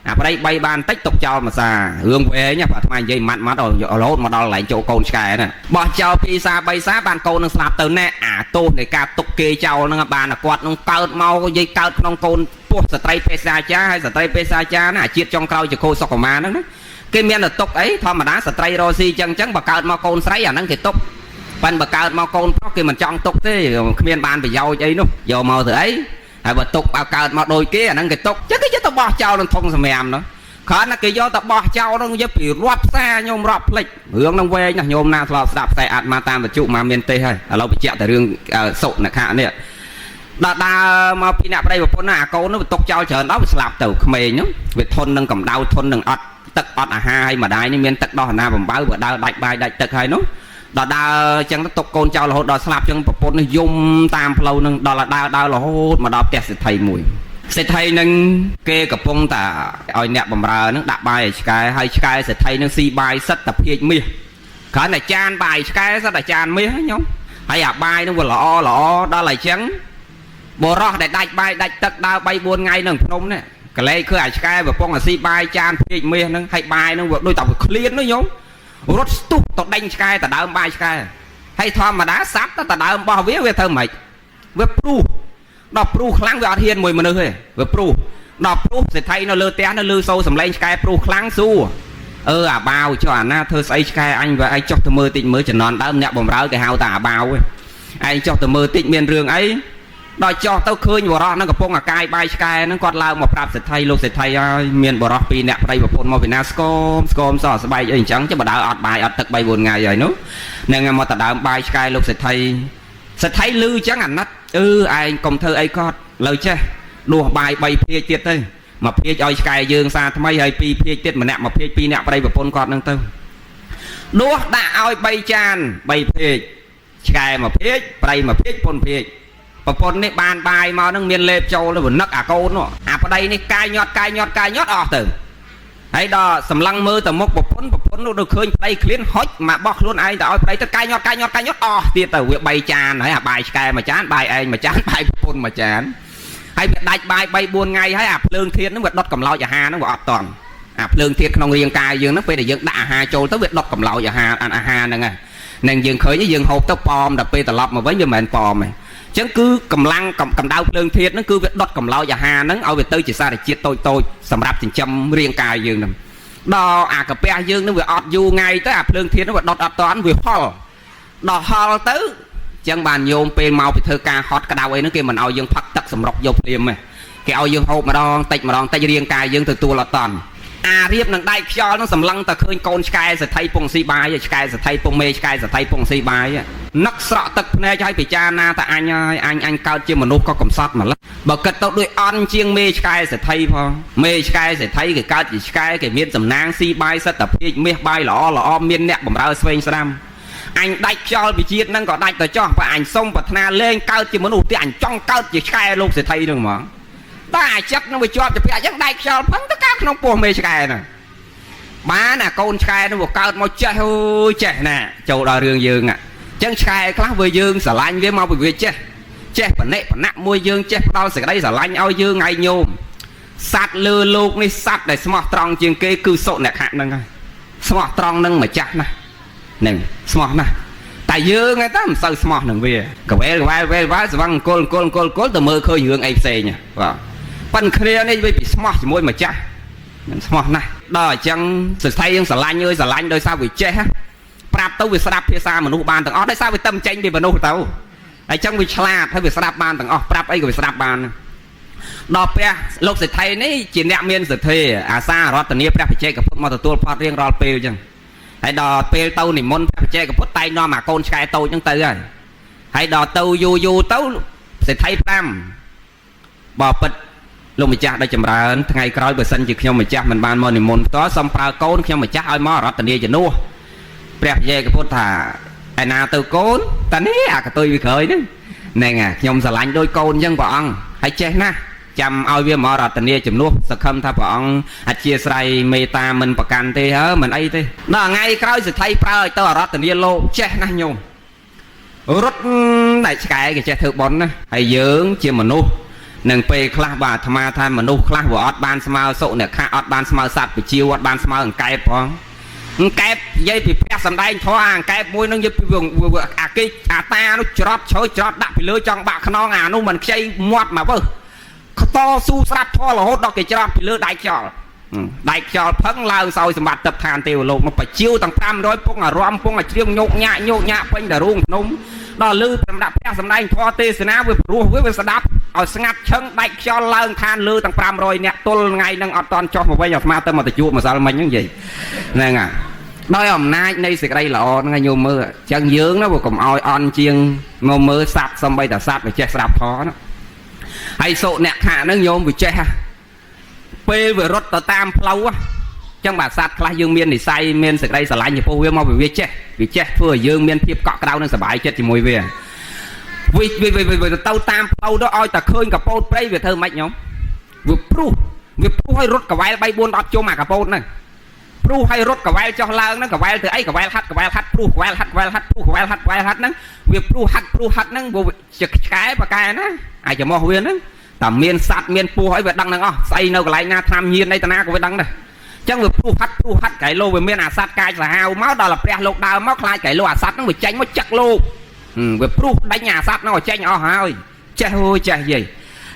អាប្តីបីបានតិចទុកចោលមួយសារឿងវែងណាអាត្មានិយាយម៉ាត់ម៉ាត់រហូតមកដល់កន្លែងចូលកូនឆ្កែណាបោះចោលពីរសាបីសាបានកូននឹងស្លាប់ទៅណែអាទោសនៃការទុកគេចោលហ្នឹងបានតែគាត់នឹងកើតមកនិយាយកើតក្នុងកូនពោះស្ត្រីពេសាចាហើយស្ត្រីពេសាចាណាអាជាតិចុងក្រោយជាគោសុកមាហ្នឹងណាគេមានតែទុកអីធម្មតាស្ត្រីរស់ស៊ីចឹងចឹងបើកើតមកកូនស្រីអាហ្នឹងគេទុកប៉ិនបើកើតមកកូនប្រុសគេមិនចង់ទុកទេគ្មានបានប្រយោជន៍អីនោះយកមកទៅអីហើយបើទុកបើកើតមកដូចគេអាហ្នឹងគេទុកចឹងគេយកទៅបោះចោលក្នុងធុងសម្រាមនោះគ្រាន់តែគេយកទៅបោះចោលនោះយកពីរាប់ផ្សារញោមរាប់ផ្លិចរឿងហ្នឹងវែងណាស់ញោមណាធ្លាប់ស្ដាប់ផ្សាយអាត់មកតាមវិទ្យុមកមានទេហើយឥឡូវបញ្ជាក់តែរឿងសុនខៈនេះដល់ដើរមកពីអ្នកប្តីប្រពន្ធណាអាកូននោះវាទុកចោលច្រើនដល់វាស្លាប់ទៅក្មេងហ្នឹងវាធន់នឹងកម្ដៅធន់នឹងអត់ទឹកអត់អាហារហើយម្ដាយនេះមានទឹកដោះអាណាបំបើបើដើរដាច់បាយដាច់ទឹកហើយនោះដល់ដើរចឹងទៅទុកកូនចោលរហូតដល់ស្លាប់ចឹងប្រពន្ធនេះយំតាមផ្លូវនឹងដល់ដើរដើររហូតមកដល់ផ្ទះសេដ្ឋីមួយសេដ្ឋីនឹងគេកំពុងតែឲ្យអ្នកបំរើនឹងដាក់បាយឲ្យឆ្កែហើយឆ្កែសេដ្ឋីនឹងស៊ីបាយសិតតែភាជមាសគ្រាន់តែចានបាយឆ្កែសិតតែចានមាសញោមហើយអាបាយនឹងវាល្អល្អដល់ហើយចឹងបុរសដែលដាច់បាយដាច់ទឹកដើរ3 4ថ្ងៃនឹងភ្នំនេះកលែកឃើញអាឆ្កែកំពុងតែស៊ីបាយចានភាជមាសនឹងហើយបាយនឹងវាដូចតែវាឃ្លាននោះញោមរត់ស្ទុះទៅដេញឆ្កែទៅដើមបាយឆ្កែហើយធម្មតាសัตว์ទៅដើមរបស់វាវាធ្វើម៉េចវាព្រុសដល់ព្រុសខ្លាំងវាអត់ហ៊ានមួយមនុស្សទេវាព្រុសដល់ព្រុសសេដ្ឋីនៅលើផ្ទះនៅលើសូសំឡេងឆ្កែព្រុសខ្លាំងសួរអឺអាបាវចុះអាណាធ្វើស្អីឆ្កែអញវាឯងចុះទៅមើលតិចមើលចំណន់ដើមអ្នកបំរើគេហៅថាអាបាវឯងចុះទៅមើលតិចមានរឿងអី ដល់ចោះទៅឃើញបរោះហ្នឹងកំពុងអាកាយបាយឆ្កែហ្នឹងគាត់ឡើងមកប្រាប់សេដ្ឋីលោកសេដ្ឋីហើយមានបរោះពីរអ្នកប្តីប្រពន្ធមកពីណាស្គមស្គមសោះស្បែកអីអញ្ចឹងចុះបដើអត់បាយអត់ទឹក3 4ថ្ងៃហើយនោះហ្នឹងមកតដើមបាយឆ្កែលោកសេដ្ឋីសេដ្ឋីលឺអញ្ចឹងអាណិតអឺឯងកុំធ្វើអីគាត់លើចេះដួសបាយ3ភាគទៀតទៅមួយភាគឲ្យឆ្កែយើងសាថ្មីហើយ2ភាគទៀតម្នាក់មួយភាគ2អ្នកប្តីប្រពន្ធគាត់ហ្នឹងទៅដួសដាក់ឲ្យ3ចាន3ភាគឆ្កែមួយភាគប្តីមួយភាគពុនភាគប្រពន្ធនេះបានបាយមកនឹងមានលេបចូលទៅវនឹកអាកូននោះអាប្តីនេះកាយញាត់កាយញាត់កាយញាត់អស់ទៅហើយដល់សម្លឹងមើលទៅមុខប្រពន្ធប្រពន្ធនោះដូចឃើញប្តីឃ្លានហុចមកបោះខ្លួនឯងទៅឲ្យប្តីទៅកាយញាត់កាយញាត់កាយញាត់អស់ទៀតទៅវា3ចានហើយអាបាយឆ្កែមួយចានបាយឯងមួយចានបាយប្រពន្ធមួយចានហើយវាដាច់បាយ3 4ថ្ងៃហើយអាភ្លើងធាតុហ្នឹងវាដុតកម្លោចអាហារហ្នឹងវាអត់តន់អាភ្លើងធាតុក្នុងរាងកាយយើងហ្នឹងពេលដែលយើងដាក់អាហារចូលទៅវាដុតកម្លោចអាហារអាហារហ្នឹងហ្នឹងយើងឃើញយើងហូបទៅប៉មដល់ពេលត្រឡប់មកវិញវាមិនមែនប៉មទេចឹងគឺកម្លាំងកម្ដៅភ្លើងធាតុហ្នឹងគឺវាដុតកម្លោចអាហារហ្នឹងឲ្យវាទៅជាសារជាតិតូចតូចសម្រាប់ចិញ្ចឹមរាងកាយយើងហ្នឹងដល់អាកាពះយើងហ្នឹងវាអត់យូរថ្ងៃទៅអាភ្លើងធាតុហ្នឹងវាដុតអត់តាន់វាហល់ដល់ហល់ទៅចឹងបានញោមពេលមកពីធ្វើការហត់ក្តៅអីហ្នឹងគេមិនឲ្យយើងផឹកទឹកសម្រុកយកភ្លាមទេគេឲ្យយើងហូបម្ដងតិចម្ដងតិចរាងកាយយើងទទួលអត់តាន់អារៀបនឹងដៃខ្យល់នឹងសម្លឹងតែឃើញកូនឆ្កែសថីពងស៊ីបាយឆ្កែសថីពងមេឆ្កែសថីពងស៊ីបាយនឹកស្រក់ទឹកភ្នែកឲ្យពិចារណាតែអញហើយអញអញកើតជាមនុស្សក៏កំសត់ម្ល៉េះបើគិតទៅដូចអន់ជាងមេឆ្កែសថីផងមេឆ្កែសថីគេកើតជាឆ្កែគេមានសំណាងស៊ីបាយសិតតែភាជមាសបាយល្អល្អមានអ្នកបំរើស្វែងស្ដាំអញដាច់ខ្យល់វិជាតិហ្នឹងក៏ដាច់ទៅចោះបើអញសុំប្រាថ្នាលែងកើតជាមនុស្សទេអញចង់កើតជាឆ្កែលោកសេដ្ឋីហ្នឹងហ្មងតែអាចិត្តនឹងវាជាប់ជាពាក់អញ្ចឹងដាច់ខ្យល់ផឹងទៅកើតក្នុងពោះមេឆ្កែហ្នឹងបានអាកូនឆ្កែហ្នឹងវាកើតមកចេះអើយចេះណាចូលដល់រឿងយើងអញ្ចឹងឆ្កែខ្លះវាយើងស្រឡាញ់វាមកពីវាចេះចេះបណិបណៈមួយយើងចេះផ្ដល់សេចក្តីស្រឡាញ់ឲ្យយើងឯងញោមសត្វលើលោកនេះសត្វដែលស្មោះត្រង់ជាងគេគឺសុនខៈហ្នឹងហើយស្មោះត្រង់នឹងម្ចាស់ណាហ្នឹងស្មោះណាស់តែយើងឯងតើមិនសូវស្មោះនឹងវាកវែលកវែលវែលវែលស្វឹងអង្គលអង្គលអង្គលអង្គលទៅមើលឃើញរឿងអីផ្សេងបាទប៉ិនគ្នានេះវាពីស្មោះជាមួយម្ចាស់នឹងស្មោះណាស់ដល់អញ្ចឹងសរសៃយើងស្រឡាញ់អើយស្រឡាញ់ដោយសារវាចេះប្រាប់ទៅវាស្ដាប់ភាសាមនុស្សបានទាំងអស់ដោយសារវាទៅចេញពីមនុស្សទៅហើយអញ្ចឹងវាឆ្លាតហើយវាស្ដាប់បានទាំងអស់ប្រាប់អីក៏វាស្ដាប់បានដល់ព្រះលោកសេដ្ឋីនេះជាអ្នកមានសទ្ធាអាសារតនាព្រះបច្ចេកពុទ្ធមកទទួលផតរៀងរាល់ពេលអញ្ចឹងហើយដល់ពេលទៅនិមន្តព្រះបច្ចេកពុទ្ធតែងនាំអាកូនឆ្កែតូចហ្នឹងទៅហើយហើយដល់ទៅយូរយូរទៅសេដ្ឋី5បពិតលោកម្ចាស់ដ៏ចម្រើនថ្ងៃក្រោយបើសិនជាខ្ញុំម្ចាស់មិនបានមកនិមន្តផ្ទាល់សូមប្រើកូនខ្ញុំម្ចាស់ឲ្យមករតនាជំនួសព្រះបច្ចេកពុទ្ធថាឯណាទៅកូនតានេះអាកតុយវាក្រោយហ្នឹងហ្នឹងខ្ញុំស្រឡាញ់ដូចកូនអញ្ចឹងព្រះអង្គហើយចេះណាស់ចាំឲ្យវាមករតនាជំនួសសង្ឃឹមថាព្រះអង្គអធិស្ឋ័យមេត្តាមិនប្រកាន់ទេហើមិនអីទេដល់ថ្ងៃក្រោយសេដ្ឋីប្រើឲ្យទៅអរតនាលោកចេះណាស់ញោមរត់តែឆ្កែគេចេះធ្វើប៉ុនណាហើយយើងជាមនុស្សនឹងពេលខ្លះបាទអាត្មាថាមនុស្សខ្លះវាអត់បានស្មើសុនខៈអត់បានស្មើសត្វពជាវអត់បានស្មើអង្កែបផងអង្កែបនិយាយពីព្រះសំដែងធម៌អាអង្កែបមួយនឹងនិយាយពីអាគេអាតានោះច្រត់ជ្រើច្រត់ដាក់ពីលើចង់បាក់ខ្នងអានោះមិនខ្ចីមាត់មកវើខ្តស៊ូស្រាប់ធម៌រហូតដល់គេច្រត់ពីលើដៃខ្យល់ដៃខ្យល់ផឹងឡើងសោយសម្បត្តិទឹកឋានទេវលោកមកបជាវទាំង500ពងអារម្មណ៍ពងអាជ្រៀងញោកញាក់ញោកញាក់ពេញតែរូងភ្នំដល់លឺសម្រាប់ព្រះសំដែងធម៌ទេសនាវាព្រោះវាស្ដាប់ឲ្យស្ងាត់ឈឹងដាច់ខ្យល់ឡើងឋានលើទាំង500នាក់ទល់ថ្ងៃហ្នឹងអត់តន់ចុះមកវិញអាត្មាទៅមកទៅជួបម្សិលមិញហ្នឹងនិយាយហ្នឹងហើយដោយអំណាចនៃសេចក្តីល្អហ្នឹងឲ្យញោមមើលអញ្ចឹងយើងណាវាកុំឲ្យអន់ជាងមកមើលសត្វសំបីតែសត្វវាចេះស្ដាប់ធម៌ណាហើយសុអ្នកខៈហ្នឹងញោមវាចេះពេលវារត់ទៅតាមផ្លូវអញ្ចឹងបាទសត្វខ្លះយើងមាននិស័យមានសេចក្តីស្រឡាញ់ចំពោះវាមកវាចេះវាចេះធ្វើឲ្យយើងមានភាពកក់ក្ដៅនិងសប្បាយចិត្តជាមួយវាវាវាទៅតាមផ្លូវទៅឲ្យតែឃើញកពោតព្រៃវាធ្វើម៉េចញោមវាព្រុសវាព្រុសឲ្យរត់កវែល3 4 10ជុំអាកពោតហ្នឹងព្រុសឲ្យរត់កវែលចុះឡើងហ្នឹងកវែលទៅអីកវែលហាត់កវែលហាត់ព្រុសកវែលហាត់កវែលហាត់ព្រុសកវែលហាត់កវែលហាត់ហ្នឹងវាព្រុសហាត់ព្រុសហាត់ហ្នឹងវាជាឆ្កែបកែណាអាចមោះវាហ្នឹងតែមានសត្វមានពស់អីវាដឹងទាំងអស់ស្អីនៅកន្លែងណាថ្នាំញៀនអីតាណាក៏វាដឹងដែរចឹងវាព្រុសហាត់ព្រុសហាត់កែលោវាមានអាសត្វកាចសាហាវមកដល់ព្រះលោកដើមមកខ្លាចកែលោអាសត្វហ្នឹងវាចេញមកចឹកលោកវាព្រុសដេញអាសត្វហ្នឹងឲ្យចេញអស់ហើយចេះអូយចេះយាយ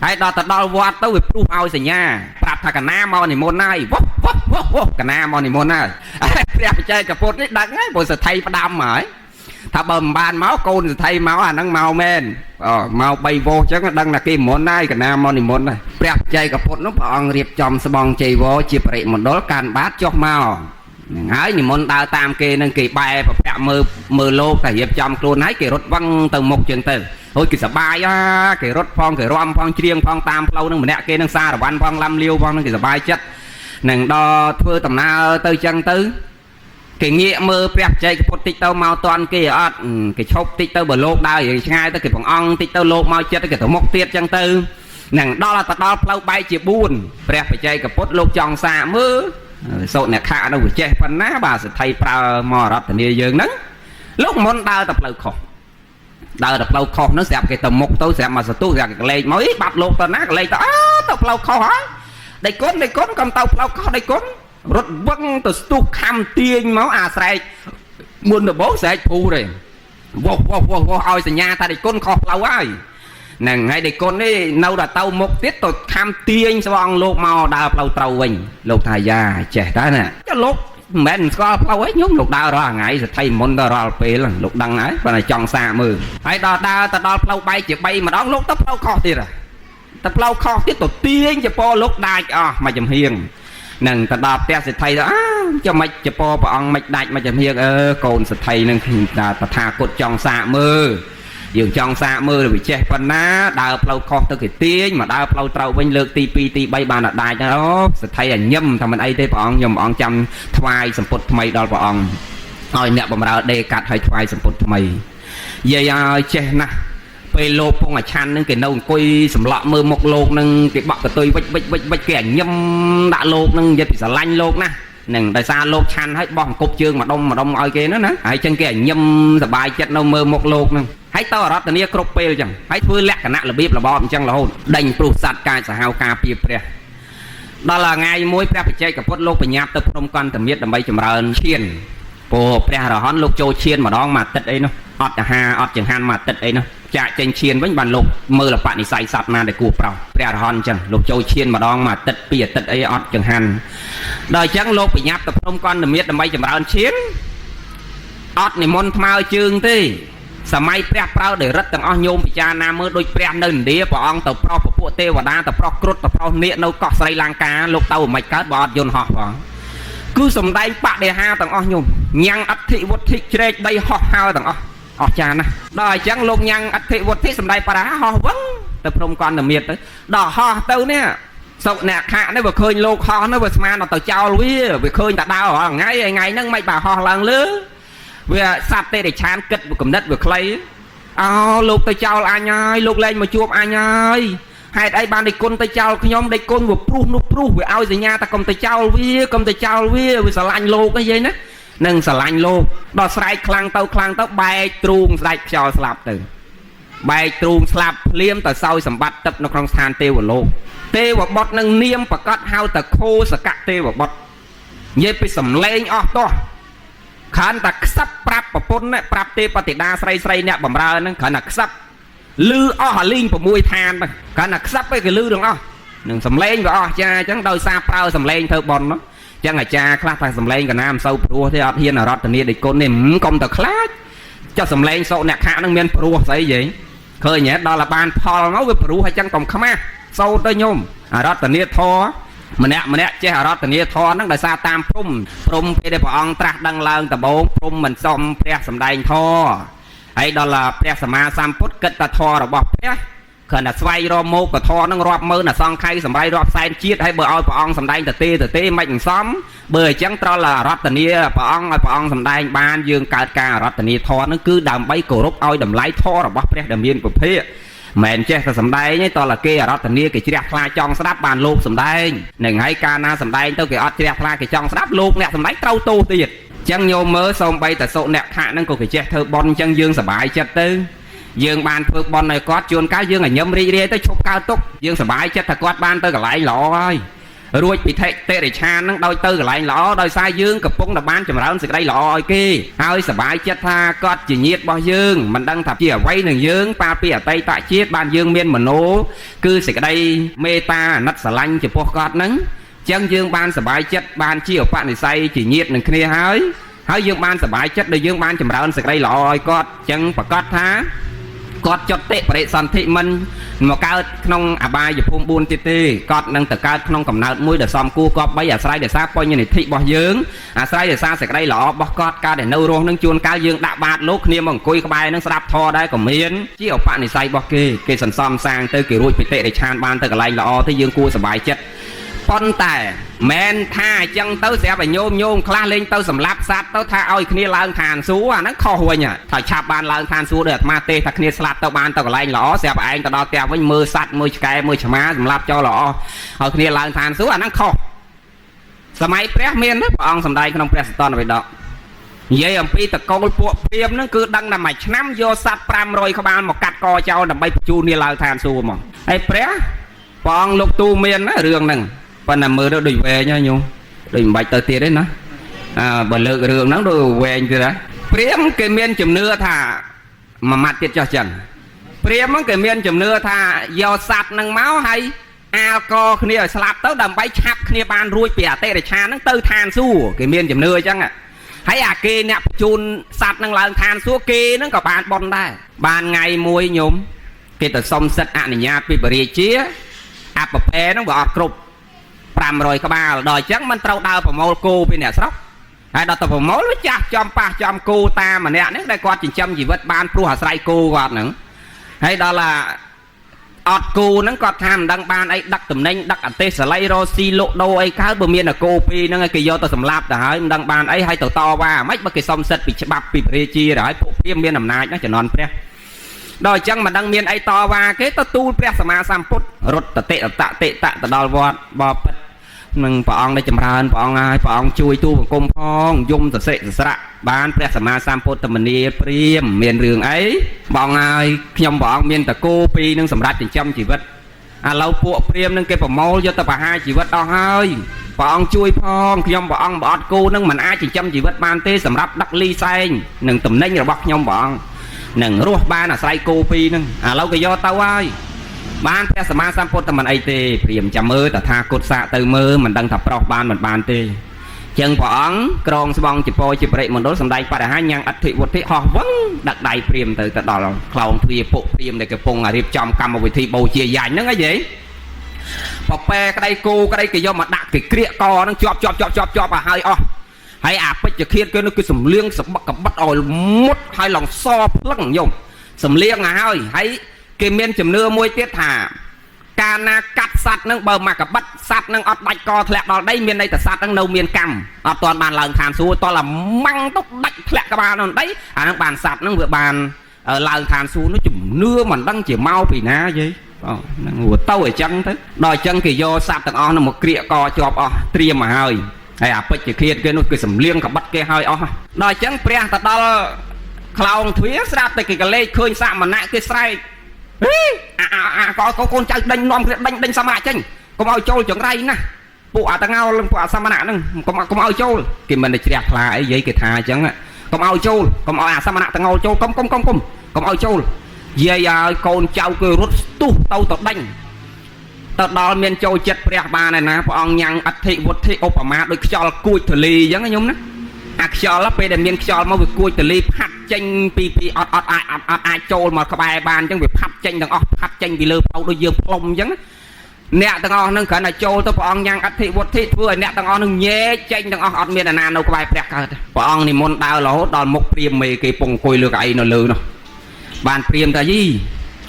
ហើយដល់ទៅដល់វត្តទៅវាព្រុសឲ្យសញ្ញាប្រាប់ថាកណាមកនិមន្តហើយវ៉វ៉វ៉វកណាមកនិមន្តហើយព្រះបច្ចេកពុទ្ធនេះដឹងហើយព្រោះសថីផ្ដាំហើយ ថាបើមិនបានមកកូនសថីមកអាហ្នឹងមកមែនអូមក3វោសអញ្ចឹងដឹងថាគេមុនហើយកណាមកនិមន្តហើយព្រះជ័យកពុទ្ធនោះព្រះអង្គរៀបចំស្បង់ជ័យវរជាបរិមណ្ឌលកាន់បាតចុះមកហ្នឹងហើយនិមន្តដើរតាមគេនឹងគេបែរប្រពាក់មើលមើលលោកតែរៀបចំខ្លួនហើយគេរត់វឹងទៅមុខជាងទៅអូយគេសបាយអាគេរត់ផងគេរំផងច្រៀងផងតាមផ្លូវនឹងម្នាក់គេនឹងសារវ៉ាន់ផងឡាំលាវផងនឹងគេសបាយចិត្តនឹងដល់ធ្វើដំណើរទៅចឹងទៅគេងាកមើលព្រះជ័យកពុទ្ធតិចទៅមកតន់គេអត់គេឈប់តិចទៅបើលោកដើរឆ្ងាយទៅគេបង្អង់តិចទៅលោកមកចិត្តគេទៅមុខទៀតចឹងទៅនឹងដល់ទៅដល់ផ្លូវបែកជា4ព្រះបច្ចេកពុទ្ធលោកចង់សាកមើលសូត្រអ្នកខៈនៅវិចេះប៉ុណ្ណាបាទសទ្ធិប្រើមករតនាយើងហ្នឹងលោកមុនដើរទៅផ្លូវខុសដើរទៅផ្លូវខុសហ្នឹងស្រាប់គេទៅមុខទៅស្រាប់មកសន្ទុះស្រាប់គេកលេចមកអីបាត់លោកទៅណាកលេចទៅអើទៅផ្លូវខុសហើយដៃគុណដៃគុណកុំទៅផ្លូវខុសដៃគុណរត់វឹងទៅស្ទុះខំទាញមកអាស្រែកមុនដំបូងស្រែកភូទេវោះវោះវោះវោះឲ្យសញ្ញាថាដៃគុណខុសផ្លូវហើយហ្នឹងហើយដៃគុណនេះនៅដល់ទៅមុខទៀតទៅខំទាញស្វងលោកមកដើរផ្លូវត្រូវវិញលោកថាយ៉ាចេះតើណាចុះលោកមិនមែនស្គាល់ផ្លូវអីខ្ញុំលោកដើររាល់ថ្ងៃសទ្ធិមុនទៅរាល់ពេលលោកដឹងហើយប៉ុន្តែចង់សាកមើលហើយដល់ដើរទៅដល់ផ្លូវបែកជា3ម្ដងលោកទៅផ្លូវខុសទៀតទៅផ្លូវខុសទៀតទៅទាញចពោលោកដាច់អស់មួយចំហៀងនឹងទៅដល់ផ្ទះសេដ្ឋីទៅអើចាំមិនចពោព្រះអង្គមិនដាច់មួយចំហៀងអឺកូនសេដ្ឋីនឹងតថាគតចង់សាកមើលយើងចង់សាកមើលវាចេះប៉ុណ្ណាដើរផ្លូវខុសទៅគេទាញមកដើរផ្លូវត្រូវវិញលើកទី2ទី3បានដាច់អូសេដ្ឋីអាញឹមថាមិនអីទេព្រះអង្គខ្ញុំព្រះអង្គចាំថ្វាយសម្ពុតថ្មីដល់ព្រះអង្គឲ្យអ្នកបំរើដេកាត់ឲ្យថ្វាយសម្ពុតថ្មីយាយឲ្យចេះណាស់ពេលលោកពងអាឆាន់នឹងគេនៅអង្គុយសម្លក់មើលមុខលោកនឹងគេបក់កតុយវិចវិចវិចវិចគេអាញឹមដាក់លោកនឹងនិយាយពីស្រឡាញ់លោកណាស់នឹងដោយសារលោកឆាន់ឲ្យបោះអង្គប់ជើងម្ដុំម្ដុំឲ្យគេណាណាហើយចឹងគេអាញឹមសบายចិត្តនៅមើលមុខលោកនឹងហើយទៅអរតនីគ្រប់ពេលចឹងហើយធ្វើលក្ខណៈរបៀបរបបអញ្ចឹងរហូតដេញព្រោះសត្វកាចសាហាវការពារព្រះដល់ថ្ងៃមួយព្រះបច្ចេកពុទ្ធលោកបញ្ញាប់ទៅភ្នំកន្តមៀតដើម្បីចម្រើនឈានព្រោះព្រះរហន្តលោកចូលឈានម្ដងមួយអាទិត្យអីនោះអត់អាហារអត់ចង្ហាន់មួយអាទិត្យអីនោះចាក់ចេញឈានវិញបានលោកមើលបនិស័យសត្វណាដែលគួរប្រោសព្រះរហន្តអញ្ចឹងលោកចូលឈានម្ដងមួយអាទិត្យពីរអាទិត្យអីអត់ចង្ហាន់ដល់អញ្ចឹងលោកបញ្ញាប់ទៅភ្នំកន្តមៀតដើម្បីចម្រើនឈានអត់និមន្តថ្មើរជើងទេសម័យព្រះប្រើដោយរិទ្ធទាំងអស់ញោមពិចារណាមើលដូចព្រះនៅឥណ្ឌាព្រះអង្គទៅប្រោសពពួកទេវតាទៅប្រោសគ្រុឌទៅប្រោសនាគនៅកោះស្រីលង្កាលោកទៅមិនកើតបើអត់យន្តហោះផងគឺសំដែងបដិហាទាំងអស់ញោមញ៉ាំងអធិវុទ្ធិជ្រែកដីហោះហើរទាំងអស់អស្ចារ្យណាស់ដល់អញ្ចឹងលោកញ៉ាំងអធិវុទ្ធិសំដែងបរិហាហោះវឹងទៅភ្នំកន្តមៀតទៅដល់ហោះទៅនេះសុកអ្នកខៈនេះបើឃើញលោកហោះនោះវាស្មានដល់ទៅចោលវាវាឃើញតែដើររាល់ថ្ងៃថ្ងៃហ្នឹងមិនបើហោះឡើងលើវាសត្វទេរិឆានគិតគំនិតវាខ្លីអោលោកទៅចោលអញហើយលោកលែងមកជួបអញហើយហេតុអីបានដេចគុណទៅចោលខ្ញុំដេចគុណវាព្រុសនោះព្រុសវាឲ្យសញ្ញាថាកុំទៅចោលវាកុំទៅចោលវាវាស្រឡាញ់លោកអីយាយណានឹងស្រឡាញ់លោកដល់ស្រែកខ្លាំងទៅខ្លាំងទៅបែកទ្រូងស្ដេចខ្យល់ស្លាប់ទៅបែកទ្រូងស្លាប់ភ្លាមទៅសោយសម្បត្តិទឹកនៅក្នុងស្ថានទេវលោកទេវបុត្រនឹងនាមប្រកាសហៅតខោសកៈទេវបុត្រនិយាយពីសំឡេងអស់តោះគ្រាន់តែខ្សឹបប្រាប់ប្រពន្ធប្រាប់ទេបតិតាស្រីស្រីអ្នកបំរើហ្នឹងគ្រាន់តែខ្សឹបលឺអស់អាលីង6ឋានគ្រាន់តែខ្សឹបឯងគេលឺទាំងអស់នឹងសំឡេងវាអស់ចាអញ្ចឹងដោយសារប្រើសំឡេងធ្វើប៉ុននោះអញ្ចឹងអាចារ្យខ្លះថាសំឡេងកណាមិនសូវព្រោះទេអត់ហ៊ានអរតនីដេចគុណនេះកុំទៅខ្លាចចុះសំឡេងសោកអ្នកខៈហ្នឹងមានព្រោះស្អីយីឃើញហ៎ដល់តែបានផលមកវាព្រោះអញ្ចឹងកុំខ្មាស់សូត្រទៅញោមអរតនីធរម្នាក់ម្នាក់ចេះអរតនីធរហ្នឹងដោយសារតាមព្រំព្រំពេលដែលព្រះអង្គត្រាស់ដឹងឡើងដំបូងព្រំមិនសមព្រះសម្ដែងធរហើយដល់ព្រះសម្មាសម្ពុទ្ធគិតតែធររបស់ព្រះគ្រាន់តែស្វែងរកមកកធរហ្នឹងរាប់ម៉ឺនអសង្ខ័យសម្រាប់រាប់សែនជាតិហើយបើឲ្យព្រះអង្គសម្ដែងទៅទេទៅទេមិនសមបើអញ្ចឹងត្រល់រតនីព្រះអង្គឲ្យព្រះអង្គសម្ដែងបានយើងកើតការរតនីធរហ្នឹងគឺដើម្បីគោរពឲ្យតម្លៃធររបស់ព្រះដែលមានពភាមិនចេះតែសម្ដែងទេតើគេអរតនីគេជ្រះថ្លាចង់ស្ដាប់បានលោកសម្ដែងនឹងហើយកាលណាសម្ដែងទៅគេអត់ជ្រះថ្លាគេចង់ស្ដាប់លោកអ្នកសម្ដែងត្រូវទោសទៀតចឹងញោមមើលសូម្បីតែសុអ្នកខៈហ្នឹងក៏គេចេះធ្វើបន់ចឹងយើងសប្បាយចិត្តទៅយើងបានធ្វើបន់ឲ្យគាត់ជួនកាលយើងឲ្យញឹមរីករាយទៅឈប់កើតទុកយើងសប្បាយចិត្តថាគាត់បានទៅកន្លែងល្អហើយរួចពីថេតិរិឆានហ្នឹងដោយទៅកន្លែងល្អដោយសារយើងកំពុងតែបានចម្រើនសេចក្តីល្អឲ្យគេហើយសប្បាយចិត្តថាគាត់ជាញាតិរបស់យើងមិនដឹងថាជាអ្វីនឹងយើងប៉ាពីអតីតជាតិបានយើងមានមโนគឺសេចក្តីមេត្តាអាណិតស្រឡាញ់ចំពោះគាត់ហ្នឹងចឹងយើងបានសប្បាយចិត្តបានជាឧបនិស្ស័យជាញាតិនឹងគ្នាហើយ ហើយយើងបានសบายចិត្តដែលយើងបានចម្រើនសេចក្តីល្អឲ្យគាត់អញ្ចឹងប្រកាសថាគាត់ចុតិបរិសន្ធិមិនមកកើតក្នុងអបាយភូមិ4ទៀតទេគាត់នឹងទៅកើតក្នុងកំណើតមួយដែលសមគួរគប្បីអាស្រ័យដោយសារបញ្ញនិធិរបស់យើងអាស្រ័យដោយសារសេចក្តីល្អរបស់គាត់ការដែលនៅរស់នឹងជួនកាលយើងដាក់បាតលោកគ្នាមកអង្គុយក្បែរនឹងស្ដាប់ធម៌ដែរក៏មានជាឧបនិស្ស័យរបស់គេគេសន្សំសាងទៅគេរួចពីតិរិឆានបានទៅកន្លែងល្អទៅយើងគួរសប្បាយចិត្តប៉ុន្តែមែនថាអញ្ចឹងទៅស្រាប់តែញោមញោមខ្លះលេងទៅសម្លាប់សត្វទៅថាឲ្យគ្នាឡើងឋានសួគ៌អាហ្នឹងខុសវិញថាឆាប់បានឡើងឋានសួគ៌ដោយអាត្មាទេថាគ្នាស្លាប់ទៅបានទៅកន្លែងល្អស្រាប់ឯងទៅដល់ផ្ទះវិញមើលសត្វមើលឆ្កែមើលឆ្មាសម្លាប់ចោលល្អឲ្យគ្នាឡើងឋានសួគ៌អាហ្នឹងខុសសម័យព្រះមានព្រះអង្គសម្ដែងក្នុងព្រះសតន្តបិដកនិយាយអំពីតកូលពួកព្រាមហ្នឹងគឺដឹងតែមួយឆ្នាំយកសត្វ500ក្បាលមកកាត់កចោលដើម្បីបញ្ជូននេះឡើងឋានសួគ៌មកហើយព្រះព្រះអង្គលោកទូមានណារឿងហ្នឹងប៉ុន្តែមើលទៅដូចវែងហើយញោមដូចមិនបាច់ទៅទៀតទេណាអើបើលើករឿងហ្នឹងដូចវែងទៀតណាព្រាមគេមានជំនឿថាមួយម៉ាត់ទៀតចុះចឹងព្រាមហ្នឹងគេមានជំនឿថាយកសត្វហ្នឹងមកហើយអាលកគ្នាឲ្យស្លាប់ទៅដើម្បីឆាប់គ្នាបានរួចពីអតិរឆានហ្នឹងទៅឋានសួគ៌គេមានជំនឿអញ្ចឹងហើយអាគេអ្នកបញ្ជូនសត្វហ្នឹងឡើងឋានសួគ៌គេហ្នឹងក៏បានប៉ុនដែរបានថ្ងៃមួយញោមគេទៅសុំសិទ្ធិអនុញ្ញាតពីព្រះរាជាអបភេហ្នឹងវាអត់គ្រប់500ក្បាលដល់អញ្ចឹងมันត្រូវដើរប្រមូលគោពីអ្នកស្រុកហើយដល់ទៅប្រមូលវាចាស់ចំប៉ះចំគោតាមម្នាក់ហ្នឹងដែលគាត់ចិញ្ចឹមជីវិតបានព្រោះអាស្រ័យគោគាត់ហ្នឹងហើយដល់ឡាអត់គោហ្នឹងគាត់ថាមិនដឹងបានអីដឹកតំណែងដឹកអទេសល័យរស៊ីលក់ដូរអីកើតបើមានតែគោពីរហ្នឹងគេយកទៅសម្លាប់ទៅហើយមិនដឹងបានអីហើយទៅតវ៉ាមិនបើគេសុំសិទ្ធិពីច្បាប់ពីព្រះរាជាទៅហើយពួកព្រាមមានអំណាចណាជំនាន់ព្រះដល់អញ្ចឹងមិនដឹងមានអីតវ៉ាគេទៅទូលព្រះសម្មាសម្ពុទ្ធរត់តតិតតតិតទៅដល់វត្តបបិទ្ធនឹងព្រះអង្គได้ចម្រើនព្រះអង្គហើយព្រះអង្គជួយទូបង្គំផងយំសសិសស្រៈបានព្រះសម្មាសម្ពុទ្ធមនីព្រាមមានរឿងអីបងហើយខ្ញុំព្រះអង្គមានតកោពីរនឹងសម្រាប់ចិញ្ចឹមជីវិតឥឡូវពួកព្រាមនឹងគេប្រមូលយកទៅបហាជីវិតអស់ហើយព្រះអង្គជួយផងខ្ញុំព្រះអង្គបើអត់គោនឹងមិនអាចចិញ្ចឹមជីវិតបានទេសម្រាប់ដឹកលីសែងនឹងតំណែងរបស់ខ្ញុំព្រះអង្គនឹងរស់បានអាស្រ័យគោពីរនឹងឥឡូវគេយកទៅហើយបានព្រះសម្មាសម្ពុទ្ធតែមិនអីទេព្រាមចាំមើលតថាគតសាកទៅមើលមិនដឹងថាប្រុសបានមិនបានទេចឹងព្រះអង្គក្រងស្បង់ជាពោជាបរិមណ្ឌលសម្ដែងបរិហាញ៉ាំងអធិវុទ្ធិហោះវឹងដឹកដៃព្រាមទៅទៅដល់ខ្លោងទ្វារពុកព្រាមដែលកំពុងរៀបចំកម្មវិធីបូជាយ៉ាញ់ហ្នឹងហីយេបពែក្តីគោក្តីគេយកមកដាក់គេក្រៀកកហ្នឹងជាប់ជាប់ជាប់ជាប់ជាប់ឲ្យហើយអស់ហើយអាពេជ្ជឃាតគេនោះគឺសំលៀងសបឹកកបិតឲ្យមុតហើយឡងសភ្លឹងយំសំលៀងឲ្យហើយហើយគេមានជំនឿមួយទៀតថាកាលណាកាត់សัตว์នឹងបើមកកបិតសัตว์នឹងអត់ដាច់កធ្លាក់ដល់ដីមានន័យថាសัตว์នឹងនៅមានកម្មអត់ទាន់បានឡើងឋានសួគ៌តោះម៉ាំងទៅដាច់ធ្លាក់ក្បាលនៅដីអានឹងបានសัตว์នឹងវាបានឡើងឋានសួគ៌នោះជំនឿមិនដឹងជាមកពីណាយីបងហ្នឹងទៅអញ្ចឹងទៅដល់អញ្ចឹងគេយកសัตว์ទាំងអស់នឹងមកក្រៀកកជាប់អស់ត្រៀមមកហើយហើយអាពេជ្ជឃាតគេនោះគេសំលៀងកបិតគេហើយអស់ដល់អញ្ចឹងព្រះទៅដល់ខ្លោងទ្វារស្រាប់តែគេកលេចឃើញសមណៈគេស្រែកហេអាអាកកូនចៅដេញនាំគ្នាដេញដេញសមណៈចេញកុំឲ្យចូលចង្រៃណាពួកអាតងោលពួកអាសមណៈហ្នឹងកុំកុំឲ្យចូលគេមិនได้ជ្រះថ្លាអីយាយគេថាអញ្ចឹងកុំឲ្យចូលកុំឲ្យអាសមណៈតងោលចូលកុំកុំកុំកុំកុំឲ្យចូលយាយឲ្យកូនចៅគេរត់ស្ទុះទៅទៅដេញទៅដល់មានចូលចិត្តព្រះបានឯណាព្រះអង្គញ៉ាំងអធិវុទ្ធិឧបមាដូចខ្យល់គួចទលីអញ្ចឹងខ្ញុំណាអាខ្យល់ពេលដែលមានខ្យល់មកវាគួចទលីផាត់ចេញពីពីអត់អត់អាចអត់អត់អាចចូលមកក្បែរបានអញ្ចឹងវាផាត់ចេញទាំងអស់ផាត់ចេញពីលើផ្លូវដូចយើងផ្លុំអញ្ចឹងអ្នកទាំងអស់ហ្នឹងគ្រាន់តែចូលទៅព្រះអង្គញ៉ាំងអធិវុទ្ធិធ្វើឲ្យអ្នកទាំងអស់ហ្នឹងញែកចេញទាំងអស់អត់មានអាណានៅក្បែរព្រះកើតព្រះអង្គនិមន្តដើររហូតដល់មុខព្រាមមេគេពងអង្គុយលើកៅអីនៅលើនោះបានព្រាមថាយី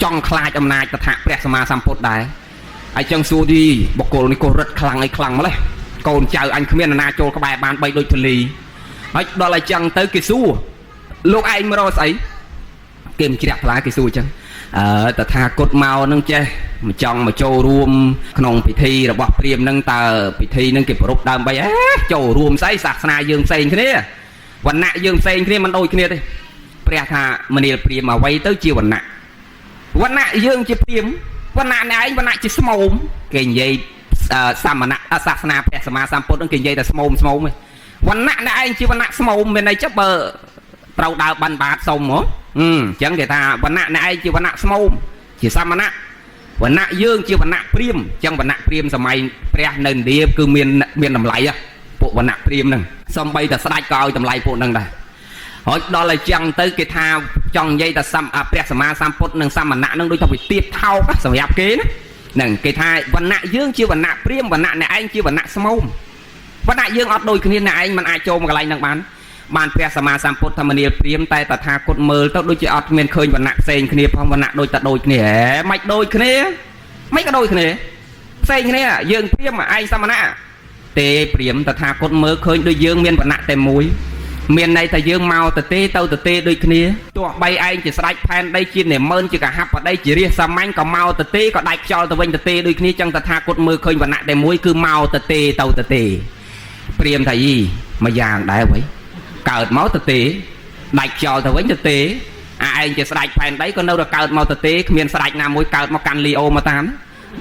ចង់ខ្លាចអំណាចតថាព្រះសម្មាសម្ពុទ្ធដែរហើយចឹងសួរទីបុគ្គលនេះក៏រឹតខ្លាំងអីខ្លាំងម្លេះកូនចៅអញគ្មានអាណាចូលក្បែរបានបីដូចធលីហើយដល់ឲ្យចឹងទៅគេសួរលោកឯងមករកស្អីគេមិនជ្រះថ្លាគេសួរចឹងអើតថាគតមកនឹងចេះមកចង់មកចូលរួមក្នុងពិធីរបស់ព្រាមនឹងតើពិធីនឹងគេប្រពដើមបីអេចូលរួមស្អីសាសនាយើងផ្សេងគ្នាវណ្ណៈយើងផ្សេងគ្នាមិនដូចគ្នាទេព្រះថាមនាលព្រាមអ្វីទៅជាវណ្ណៈវណ្ណៈយើងជាព្រាមវណ្ណៈអ្នកឯងវណ្ណៈជាស្មោមគេនិយាយសមណៈសាសនាព្រះសម្មាសម្ពុទ្ធនឹងគេនិយាយតែស្មោមស្មោមទេវណ្ណៈអ្នកឯងជាវណ្ណៈស្មោមមានន័យចុះបើត្រូវដើរបានបាតសុំហ៎អញ្ចឹងគេថាវណ្ណៈអ្នកឯងជាវណ្ណៈស្មោមជាសមណៈវណ្ណៈយើងជាវណ្ណៈព្រាមអញ្ចឹងវណ្ណៈព្រាមសម័យព្រះនៅឥណ្ឌាគឺមានមានតម្លៃហ៎ ពួកវណ្ណៈព្រាមហ្នឹងសំបីតែស្ដេចក៏ឲ្យតម្លៃពួកហ្នឹងដែរហើយដល់ឲ្យចឹងទៅគេថាចង់និយាយតែសម្ព្រះសម្មាសម្ពុទ្ធនិងសមណៈហ្នឹងដូចថាវាទៀបថោកសម្រាប់គេណាហ្នឹងគេថាវណ្ណៈយើងជាវណ្ណៈព្រាមវណ្ណៈអ្នកឯងជាវណ្ណៈស្មោមវណ្ណៈយើងអត់ដូចគ្នាអ្នកឯងមិនអាចចូលមកកន្លែងហ្នឹងបានបានព្រះសម្មាសម្ពុទ្ធធម្មនាលព្រាមតែតថាគតមើលទៅដូចជាអត់មានឃើញវណ្ណៈផ្សេងគ្នាផងវណ្ណៈដូចតែដូចគ្នាហេមិនដូចគ្នាមិនក៏ដូចគ្នាផ្សេងគ្នាយើងព្រាមឯងសមណៈទេព្រាមតថាគតមើលឃើញដូចយើងមានវណ្ណៈតែមួយមានន័យថាយើងមកទៅទេទៅទៅទេដូចគ្នាទោះបីឯងជាស្ដេចផែនដីជានាម៉ឺនជាកហបតីជារាជសាមញ្ញក៏មកទៅទេក៏ដាច់ខ្យល់ទៅវិញទៅទេដូចគ្នាចឹងតថាគតមើលឃើញវណ្ណៈតែមួយគឺមកទៅទេទៅទៅទេព្រាមថាយីមួយយ៉ាងដែរវ៉ៃកើតមកទៅទេដាច់ខ្យល់ទៅវិញទៅទេអាឯងជាស្ដេចផែនដីក៏នៅតែកើតមកទៅទេគ្មានស្ដេចណាមួយកើតមកកាន់លីអូមកតាម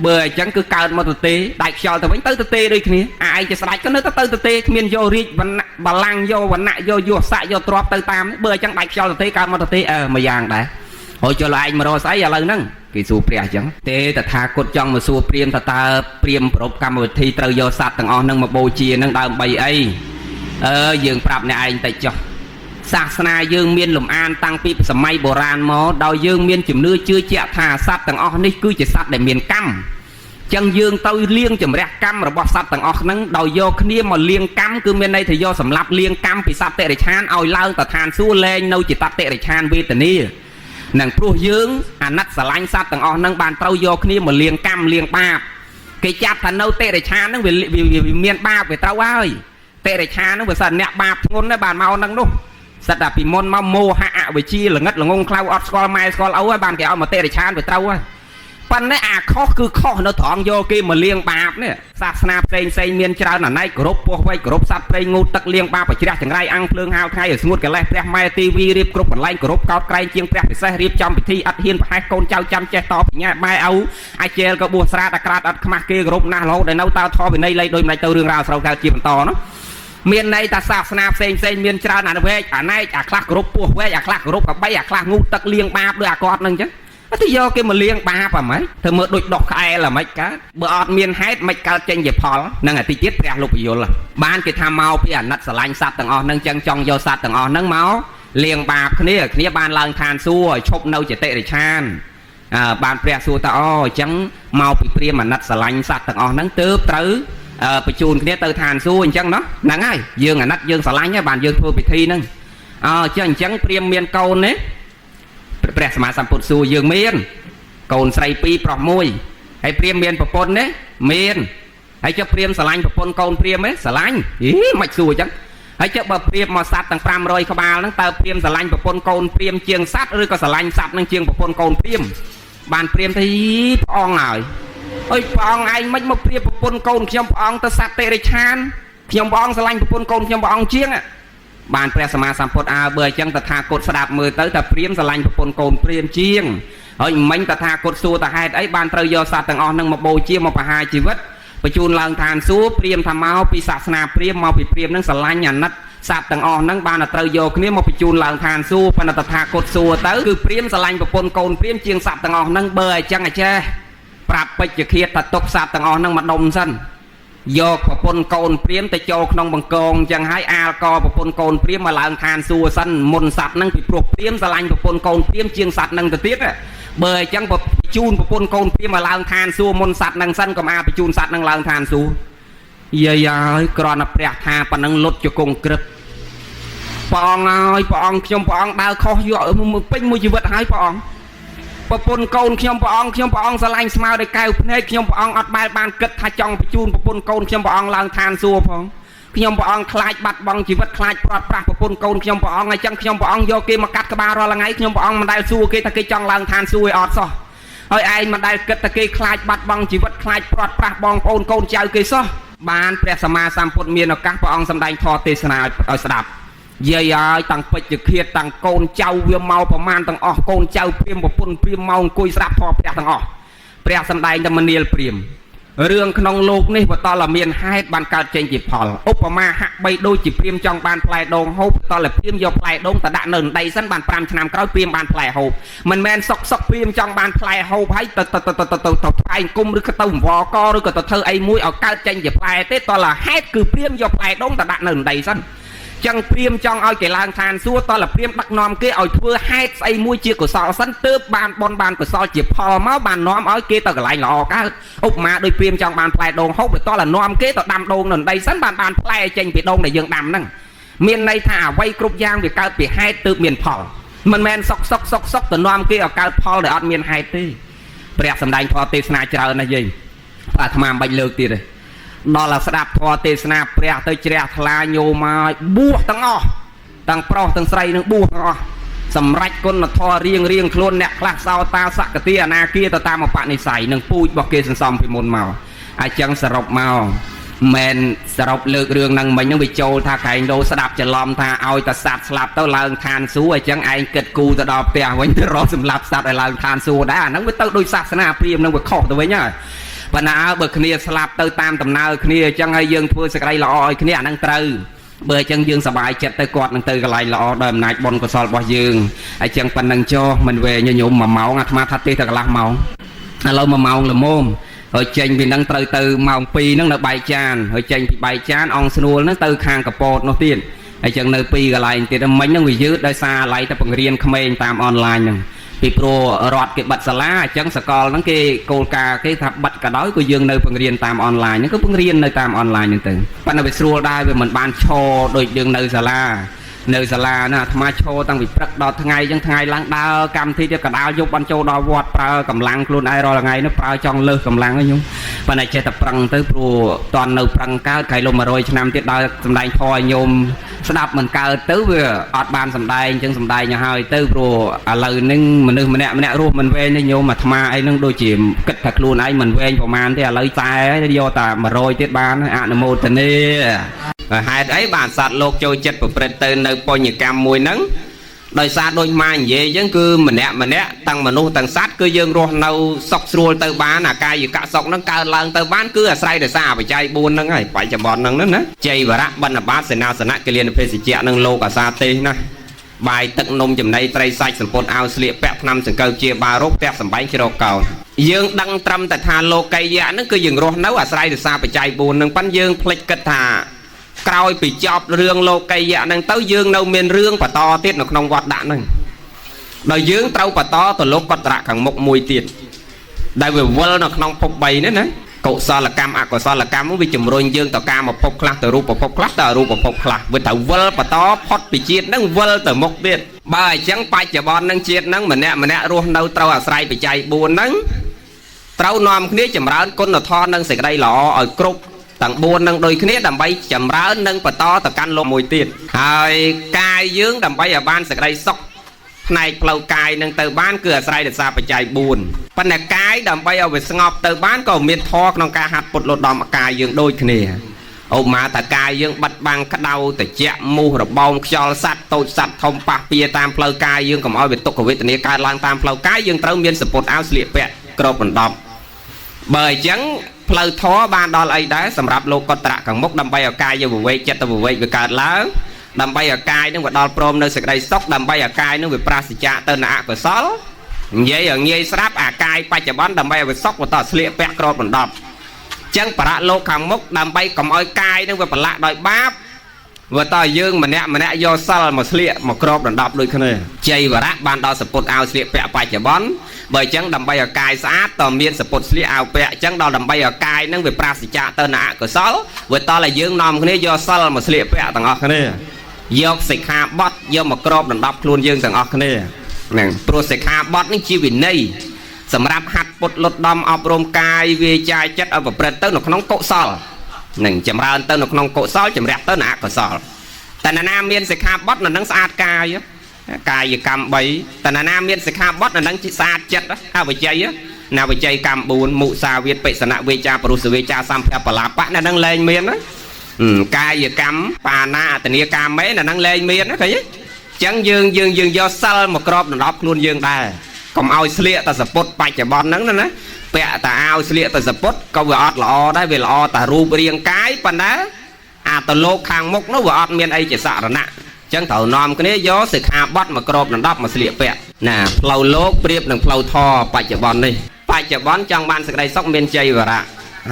បើអញ្ចឹងគឺកើតមកទៅទេដាច់ខ្យល់ទៅវិញទៅទៅទេដូចគ្នាអាឯងជាស្ដេចក៏នៅតែទៅទៅទេគ្មានយករាជវណ្ណៈបលាំងយកវណ្ណៈយកយុស័កយកទ្រព្យទៅតាមបើអញ្ចឹងដាច់ខ្យល់ទៅទេកើតមកទៅទេអឺមួយយ៉ាងដែរហើយចុះឯងមករកស្អីឥឡូវហ្នឹងគេសួរព្រះអញ្ចឹងទេតថាគតចង់មកសួរព្រាមថាតើព្រាមប្រពកម្មវិធីត្រូវយកសត្វទាំងអស់ហ្នឹងមកបូជាហ្នឹងដើម្បីអីអឺយើងប្រាប់អ្នកឯងតិចចុះសាសនាយើងមានលំអានតាំងពីសម័យបុរាណមកដោយយើងមានជំនឿជឿជាក់ថាសត្វទាំងអស់នេះគឺជាសត្វដែលមានកម្មចឹងយើងទៅលៀងជំរះកម្មរបស់សត្វទាំងអស់ហ្នឹងដោយយកគ្នាមកលៀងកម្មគឺមានន័យថាយកសម្លាប់លៀងកម្មពីសត្វតិរិឆានឲ្យឡើងទៅឋានសួគ៌លែងនៅជាតតិរិឆានវេទនានឹងព្រោះយើងអាណិតស្រឡាញ់សត្វទាំងអស់ហ្នឹងបានត្រូវយកគ្នាមកលៀងកម្មលៀងបាបគេចាប់ថានៅតិរិឆានហ្នឹងវាមានបាបវាត្រូវហើយតិរិឆានហ្នឹងវាសិនអ្នកបាបធ្ងន់ដែរបានមកហ្នឹងនោះសិតតែពីមុនមកមោហៈអវិជ្ជាល្ងិតល្ងងខ្លៅអត់ស្គាល់ម៉ែស្គាល់ឪហើយបានគេឲ្យមកតិរិឆានវាត្រូវហើយប៉ុន្តែអាខុសគឺខុសនៅត្រង់យកគេមកលៀងបាបនេះសាសនាផ្សេងផ្សេងមានច្រើនអណែកគោរពពោះវែកគោរពសត្វព្រៃងូតទឹកលៀងបាបប្រជ្រះចង្រៃអាំងភ្លើងហាលថ្ងៃឲ្យស្ងួតកលេសព្រះម៉ែទេវីរៀបគ្រប់កន្លែងគោរពកោតក្រែងជាងព្រះពិសេសរៀបចំពិធីអត់ហ៊ានប្រហែសកូនចៅចាំចេះតបញ្ញាម៉ែឪអាចែលក៏បួសស្រាតអាក្រាតអត់ខ្មាស់គេគោរពណាស់រហូតដល់នៅតើធម៌វិន័យលៃដូចម្ដេចទៅរឿងរ៉ាវស្រូវកើតជាបន្តនោះមានន័យថាសាសនាផ្សេងផ្សេងមានច្រើនអាវែកអាណែកអាខ្លះគោរពពោះវែកអាខ្លះគោរពកបីអាខ្លះងូតទឹកលៀងបាបដោយអាគាត់នឹងអញ្ចឹងទៅយកគេមកលៀងបាបអាម៉េចធ្វើមើលដូចដុសក្អែលអាម៉េចកើតបើអត់មានហេតុមិនកើតចេញជាផលនឹងអាតិចទៀតព្រះលោកពយល់បានគេថាមកពីអាណិតស្រឡាញ់សត្វទាំងអស់នឹងចឹងចង់យកសត្វទាំងអស់នឹងមកលៀងបាបគ្នាគ្នាបានឡើងឋានសួគ៌ឲ្យឈប់នៅជាតិរិឆានអើបានព្រះសួរថាអូអញ្ចឹងមកពីព្រាមអាណិតស្រឡាញ់សត្វទាំងអស់ហ្នឹងទើបត្រូវបញ្ជូនគ្នាទៅឋានសួគ៌អញ្ចឹងណោះហ្នឹងហើយយើងអាណិតយើងស្រឡាញ់ហើយបានយើងធ្វើពិធីហ្នឹងអើចឹងអញ្ចឹងព្រាមមានកូនទេព្រះសម្មាសម្ពុទ្ធសួរយើងមានកូនស្រីពីរប្រុសមួយហើយព្រាមមានប្រពន្ធទេមានហើយចុះព្រាមស្រឡាញ់ប្រពន្ធកូនព្រាមទេស្រឡាញ់អីមិនសួរអញ្ចឹងហើយចុះបើព្រាមមកសត្វទាំង500ក្បាលហ្នឹងតើព្រាមស្រឡាញ់ប្រពន្ធកូនព្រាមជាងសត្វឬក៏ស្រឡាញ់សត្វហ្នឹងជាងប្រពន្ធកូនព្រាមបានព្រាមទៅព្រះអង្គហើយអុយព្រះអង្គឯងមិនមកព្រាមប្រពន្ធកូនខ្ញុំព្រះអង្គទៅសត្វតិរិឆានខ្ញុំព្រះអង្គស្រឡាញ់ប្រពន្ធកូនខ្ញុំព្រះអង្គជាងបានព្រះសម្មាសម្ពុទ្ធអើបើអញ្ចឹងតថាគតស្ដាប់មើលទៅថាព្រាមស្រឡាញ់ប្រពន្ធកូនព្រាមជាងហើយមិញតថាគតសួរតហេតុអីបានត្រូវយកសត្វទាំងអស់នឹងមកបូជាមកបហាជីវិតបញ្ជូនឡើងឋានសួគ៌ព្រាមថាមកពីសាសនាព្រាមមកពីព្រាមនឹងស្រឡាញ់អាណិតសត្វទាំងអស់ហ្នឹងបានតែត្រូវយកគ្នាមកបញ្ជូនឡើងឋានសួគ៌ប៉ុន្តែតថាគតសួរទៅគឺព្រាមស្រឡាញ់ប្រពន្ធកូនព្រាមជាងសត្វទាំងអស់ហ្នឹងបើអញ្ចឹងអាចេះប្រាប់ពេជ្ជឃាតថាទុកសត្វទាំងអស់ហ្នឹងមកដុំសិនយកប្រពន្ធកូនព្រាមទៅចូលក្នុងបង្កងអញ្ចឹងហើយអាលកប្រពន្ធកូនព្រាមមកឡើងឋានសួគ៌សិនមុនសត្វហ្នឹងពីព្រោះព្រាមស្រឡាញ់ប្រពន្ធកូនព្រាមជាងសត្វហ្នឹងទៅទៀតបើអញ្ចឹងបញ្ជូនប្រពន្ធកូនព្រាមមកឡើងឋានសួគ៌មុនសត្វហ្នឹងសិនកុំអាបញ្ជូនសត្វហ្នឹងឡើងឋានសួគ៌យាយហើយគ្រាន់តែព្រះថាប៉ុណ្ណឹងលុតជង្គង់ក្រឹបព្រះអង្គហើយព្រះអង្គខ្ញុំព្រះអង្គដើរខុសយកពេញមួយជីវិតហើយព្រះអង្គប្រពន្ធកូនខ្ញុំព្រះអង្គខ្ញុំព្រះអង្គស្រឡាញ់ស្មើដោយកែវភ្នែកខ្ញុំព្រះអង្គអត់បែរបានគិតថាចង់បញ្ជូនប្រពន្ធកូនខ្ញុំព្រះអង្គឡើងឋានសួគ៌ផងខ្ញុំព្រះអង្គខ្លាចបាត់បង់ជីវិតខ្លាចព្រាត់ប្រាសប្រពន្ធកូនខ្ញុំព្រះអង្គអញ្ចឹងខ្ញុំព្រះអង្គយកគេមកកាត់ក្បាលរាល់ថ្ងៃខ្ញុំព្រះអង្គមិនដែលសួរគេថាគេចង់ឡើងឋានសួគ៌ឯអត់សោះហើយឯងមិនដែលគិតថាគេខ្លាចបាត់បង់ជីវិតខ្លាចព្រាត់ប្រាសបងប្អូនកូនចៅគេសោះបានព្រះសម្មាសម្ពុទ្ធមានឱកាសព្រះអង្គសម្ដែងធម៌ទេសនាឲ្យស្ដាប់យាយហើយតាំងពេជ្ជឃាតតាំងកូនចៅវាមកប្រមាណទាំងអស់កូនចៅព្រាមប្រពន្ធព្រាមមកអង្គុយស្ដាប់ធម៌ព្រះទាំងអស់ព្រះសម្ដែងតែមនាលព្រាម រឿងក្នុងលោកនេះបតលមានហេតុបានកើតចេញជាផលឧបមាហាក់បីដូចជាព្រាមចង់បានផ្លែដូងហូបតលព្រាមយកផ្លែដូងទៅដាក់នៅដីសិនបាន5ឆ្នាំក្រោយព្រាមបានផ្លែហូបមិនមែនសុកសុកព្រាមចង់បានផ្លែហូបហើយទៅទៅទៅទៅទៅទៅថ្វាយគុំឬក៏ទៅអង្វរកឬក៏ទៅធ្វើអីមួយឲ្យកើតចេញជាផ្លែទេតលហេតុគឺព្រាមយកផ្លែដូងទៅដាក់នៅដីសិនចឹងព្រាមចង់ឲ្យគេឡើងឋានសួគ៌តលព្រាមដឹកនាំគេឲ្យធ្វើហេតុស្អីមួយជាកុសលសិនទើបបានបុណ្យបានកុសលជាផលមកបាននាំឲ្យគេទៅកន្លែងល្អកើតឧបមាដូចព្រាមចង់បានផ្លែដូងហូបទៅតលនាំគេទៅដាំដូងនៅដីសិនបានផ្លែចេញពីដូងដែលយើងដាំហ្នឹងមានន័យថាអ្វីគ្រប់យ៉ាងវាកើតពីហេតុទើបមានផលមិនមែនសុកសុកសុកសុកទៅនាំគេឲ្យកើតផលដែលអត់មានហេតុទេព្រះសម្ដែងធម៌ទេសនាច្រើនណាស់យាយអាត្មាមិនបាច់លើកទៀតទេដល់តែស្ដាប់ធម៌ទេសនាព្រះទៅជ្រះថ្លាញោមមកបួសទាំងអស់ទាំងប្រុសទាំងស្រីនឹងបួសទាំងអស់សម្រេចគុណធម៌រៀងរៀងខ្លួនអ្នកខ្លះសោតាសកតិអនាគាទៅតាមឧបនិស្ស័យនិងពូជរបស់គេសន្សំពីមុនមកអញ្ចឹងសរុបមកមិនសរុបលើករឿងហ្នឹងមិញហ្នឹងវាចូលថាកែងលោស្ដាប់ច្រឡំថាឲ្យតែសត្វស្លាប់ទៅឡើងឋានសួគ៌អញ្ចឹងឯងគិតគូទៅដល់ផ្ទះវិញទៅរកសម្លាប់សត្វឲ្យឡើងឋានសួគ៌ដែរអាហ្នឹងវាទៅដូចសាសនាព្រាហ្មណ៍ហ្នឹងវាខុសទៅវិញហើយប៉ុន្តែអើបើគ្នាស្លាប់ទៅតាមដំណើរគ្នាអញ្ចឹងហើយយើងធ្វើសេចក្តីល្អឲ្យគ្នាអាហ្នឹងត្រូវបើអញ្ចឹងយើងសប្បាយចិត្តទៅគាត់នឹងទៅកន្លែងល្អដោយអំណាចបុណ្យកុសលរបស់យើងអញ្ចឹងប៉ុណ្ណឹងចុះមិនវែងញោម1ម៉ោងអាត្មាថាទេតែកន្លះម៉ោងឥឡូវ1ម៉ោងល្មមហើយចេញពីហ្នឹងត្រូវទៅម៉ោង2ហ្នឹងនៅបែកចានហើយចេញពីបែកចានអង្គស្នួលហ្នឹងទៅខាងកពតនោះទៀតអញ្ចឹងនៅពីរកន្លែងទៀតមិញហ្នឹងវាយឺតដោយសារឡៃតែបង្រៀនក្មេងតាមអនឡាញហ្នឹងពីព្រោះរដ្ឋគេបិទសាលាអញ្ចឹងសកលហ្នឹងគេគោលការណ៍គេថាបិទក៏ដោយក៏យើងនៅបង្រៀនតាមអនឡាញហ្នឹងក៏បង្រៀននៅតាមអនឡាញហ្នឹងទៅប៉ុន្តែវាស្រួលដែរវាមិនបានឈរដូចយើងនៅសាលានៅសាលាណាអាត្មាឈរតាំងពីព្រឹកដល់ថ្ងៃអញ្ចឹងថ្ងៃឡើងដើរកម្មវិធីទៀតកដាលយប់បានចូលដល់វត្តប្រើកម្លាំងខ្លួនឯងរាល់ថ្ងៃនោះប្រើចង់លើសកម្លាំងហ្នឹងខ្ញុំប៉ុន្តែចេះតែប្រឹងទៅព្រោះតន់នៅប្រឹងកើតក្រៃលំ100ឆ្នាំទៀតដើរសំដែងធម៌ឲ្យញោមស្ដាប់មិនកើតទៅវាអត់បានសំដែងអញ្ចឹងសំដែងឲ្យហើយទៅព្រោះឥឡូវហ្នឹងមនុស្សម្នាក់ម្នាក់រស់មិនវែងទេញោមអាត្មាអីហ្នឹងដូចជាគិតថាខ្លួនឯងមិនវែងប្រហែលទេឥឡូវតែយកតែ100ទៀតបានអនុមោទនាហេតុអីបានសត្វលោកចូលចិត្តប្រព្រឹត្តទៅនៅបញ្ញកម្មមួយហ្នឹងដោយសារដូចម៉ានិយាយអញ្ចឹងគឺម្នាក់ម្នាក់ទាំងមនុស្សទាំងសត្វគឺយើងរស់នៅសុខស្រួលទៅបានអាកាយកសុខហ្នឹងកើតឡើងទៅបានគឺអាស្រ័យដោយសារបច្ច័យ4ហ្នឹងហើយបច្ចុប្បន្នហ្នឹងណាជ័យវរៈបណ្ឌបាតសេនាសនៈគិលានភេសជ្ជៈនឹងលោកអាសាទេសណាបាយទឹកនំចំណីត្រីសាច់សម្ពុតអាវស្លៀកពាក់ថ្នាំសង្កូវជាបារោគផ្ទះសម្បែងជ្រកកោនយើងដឹងត្រឹមតែថាលោកីយៈហ្នឹងគឺយើងរស់នៅអាស្រ័យដោយសារបច្ច័យ4ហ្នឹងប៉ិនយើងភ្លេចគិតថាក្រោយពីចប់រឿងលោកីយៈហ្នឹងទៅយើងនៅមានរឿងបន្តទៀតនៅក្នុងវត្តដាក់ហ្នឹងដោយយើងត្រូវបន្តទៅលោកកតរៈខាងមុខមួយទៀតដែលវាវិលនៅក្នុងភព3នេះណាកុសលកម្មអកុសលកម្មវាជំរុញយើងទៅកាមភពខ្លះទៅរូបភពខ្លះទៅអរូបភពខ្លះវាត្រូវវិលបន្តផុតពីជាតិហ្នឹងវិលទៅមុខទៀតបើអញ្ចឹងបច្ចុប្បន្នហ្នឹងជាតិហ្នឹងម្នាក់ម្នាក់រស់នៅត្រូវអាស្រ័យបច្ច័យ4ហ្នឹងត្រូវនាំគ្នាចម្រើនគុណធម៌និងសេចក្តីល្អឲ្យគ្រប់ទាំង4នឹងដូចគ្នាដើម្បីចម្រើននិងបន្តទៅកាន់លោកមួយទៀតហើយកាយយើងដើម្បីឲ្យបានសេចក្តីសុខផ្នែកផ្លូវកាយនឹងទៅបានគឺអាស្រ័យដោយសារបច្ច័យ4ប៉ុន្តែកាយដើម្បីឲ្យវាស្ងប់ទៅបានក៏មានធម៌ក្នុងការហាត់ពុតលត់ដំកាយយើងដូចគ្នាឧបមាថាកាយយើងបិទបាំងក្តៅត្រជាក់មូសរបោមខ្យល់សัตว์តូចសัตว์ធំប៉ះពៀតាមផ្លូវកាយយើងកុំឲ្យវាទុក្ខវេទនាកើតឡើងតាមផ្លូវកាយយើងត្រូវមានសពុតអាវស្លៀកពាក់គ្របដណ្ដប់បើអញ្ចឹងផ្លូវធម៌បានដល់អីដែរសម្រាប់លោកកតរៈខាងមុខដើម្បីឲ្យកាយយើងវិវេកចិត្តវិវេកវាកើតឡើងដើម្បីឲ្យកាយនឹងវាដល់ព្រមនៅសេចក្តីសុខដើម្បីឲ្យកាយនឹងវាប្រាសចាកទៅនៅអកុសលនិយាយឲ្យងាយស្រាប់អាកាយបច្ចុប្បន្នដើម្បីឲ្យវាសុខបន្តស្លៀកពាក់គ្របដណ្ដប់ចឹងបរៈលោកខាងមុខដើម្បីកុំឲ្យកាយនឹងវាប្រឡាក់ដោយបាបវាតើយើងម្នាក់ម្នាក់យកសិលមកស្លៀកមកគ្របដណ្ដប់ដូចគ្នាជ័យវរៈបានដល់សពុតអាវស្លៀកពាក់បច្ចុប្បន្នបើអញ្ចឹងដើម្បីឲ្យកាយស្អាតតើមានសពុតស្លៀកអាវពាក់អញ្ចឹងដល់ដើម្បីឲ្យកាយនឹងវាប្រាសចាកទៅនៅអកុសលវាតើឲ្យយើងនាំគ្នាយកសិលមកស្លៀកពាក់ទាំងអស់គ្នាយកសិក្ខាបទយកមកគ្របដណ្ដប់ខ្លួនយើងទាំងអស់គ្នាហ្នឹងព្រោះសិក្ខាបទនេះជាវិន័យសម្រាប់ហាត់ពុតលត់ដំអប់រំកាយវាចាយចិត្តឲ្យប្រព្រឹត្តទៅនៅក្នុងកុសលនឹងចម្រើនទៅនៅក្នុងកុសលចម្រះទៅនៅអកុសលតែណាមានសិក្ខាបទនៅនឹងស្អាតកាយកាយកម្ម3តែណាមានសិក្ខាបទនៅនឹងស្អាតចិត្តអវិជ័យណាវិជ័យកម្ម4មុសាវាទបិសនវេចាបរុសវេចាសម្ភៈបលាបៈនៅនឹងលែងមានណាកាយកម្មបាណាអតនីកាមេនៅនឹងលែងមានណាឃើញទេចឹងយើងយើងយើងយកសិលមកក្របដណ្ដប់ខ្លួនយើងដែរកុំឲ្យស្លៀកតែសពុតបច្ចុប្បន្នហ្នឹងណា ពាក់តាអាវស្លៀកតែសពុតក៏វាអត់ល្អដែរវាល្អតែរូបរាងកាយប៉ុន្តែអាតលោកខាងមុខនោះវាអត់មានអីជាសរណៈចឹងត្រូវនាំគ្នាយកសិក្ខាបទមកគ្របដណ្ដប់មកស្លៀកពាក់ណាផ្លូវលោកប្រៀបនឹងផ្លូវធម៌បច្ចុប្បន្ននេះបច្ចុប្បន្នចង់បានសេចក្តីសុខមានជ័យវរៈ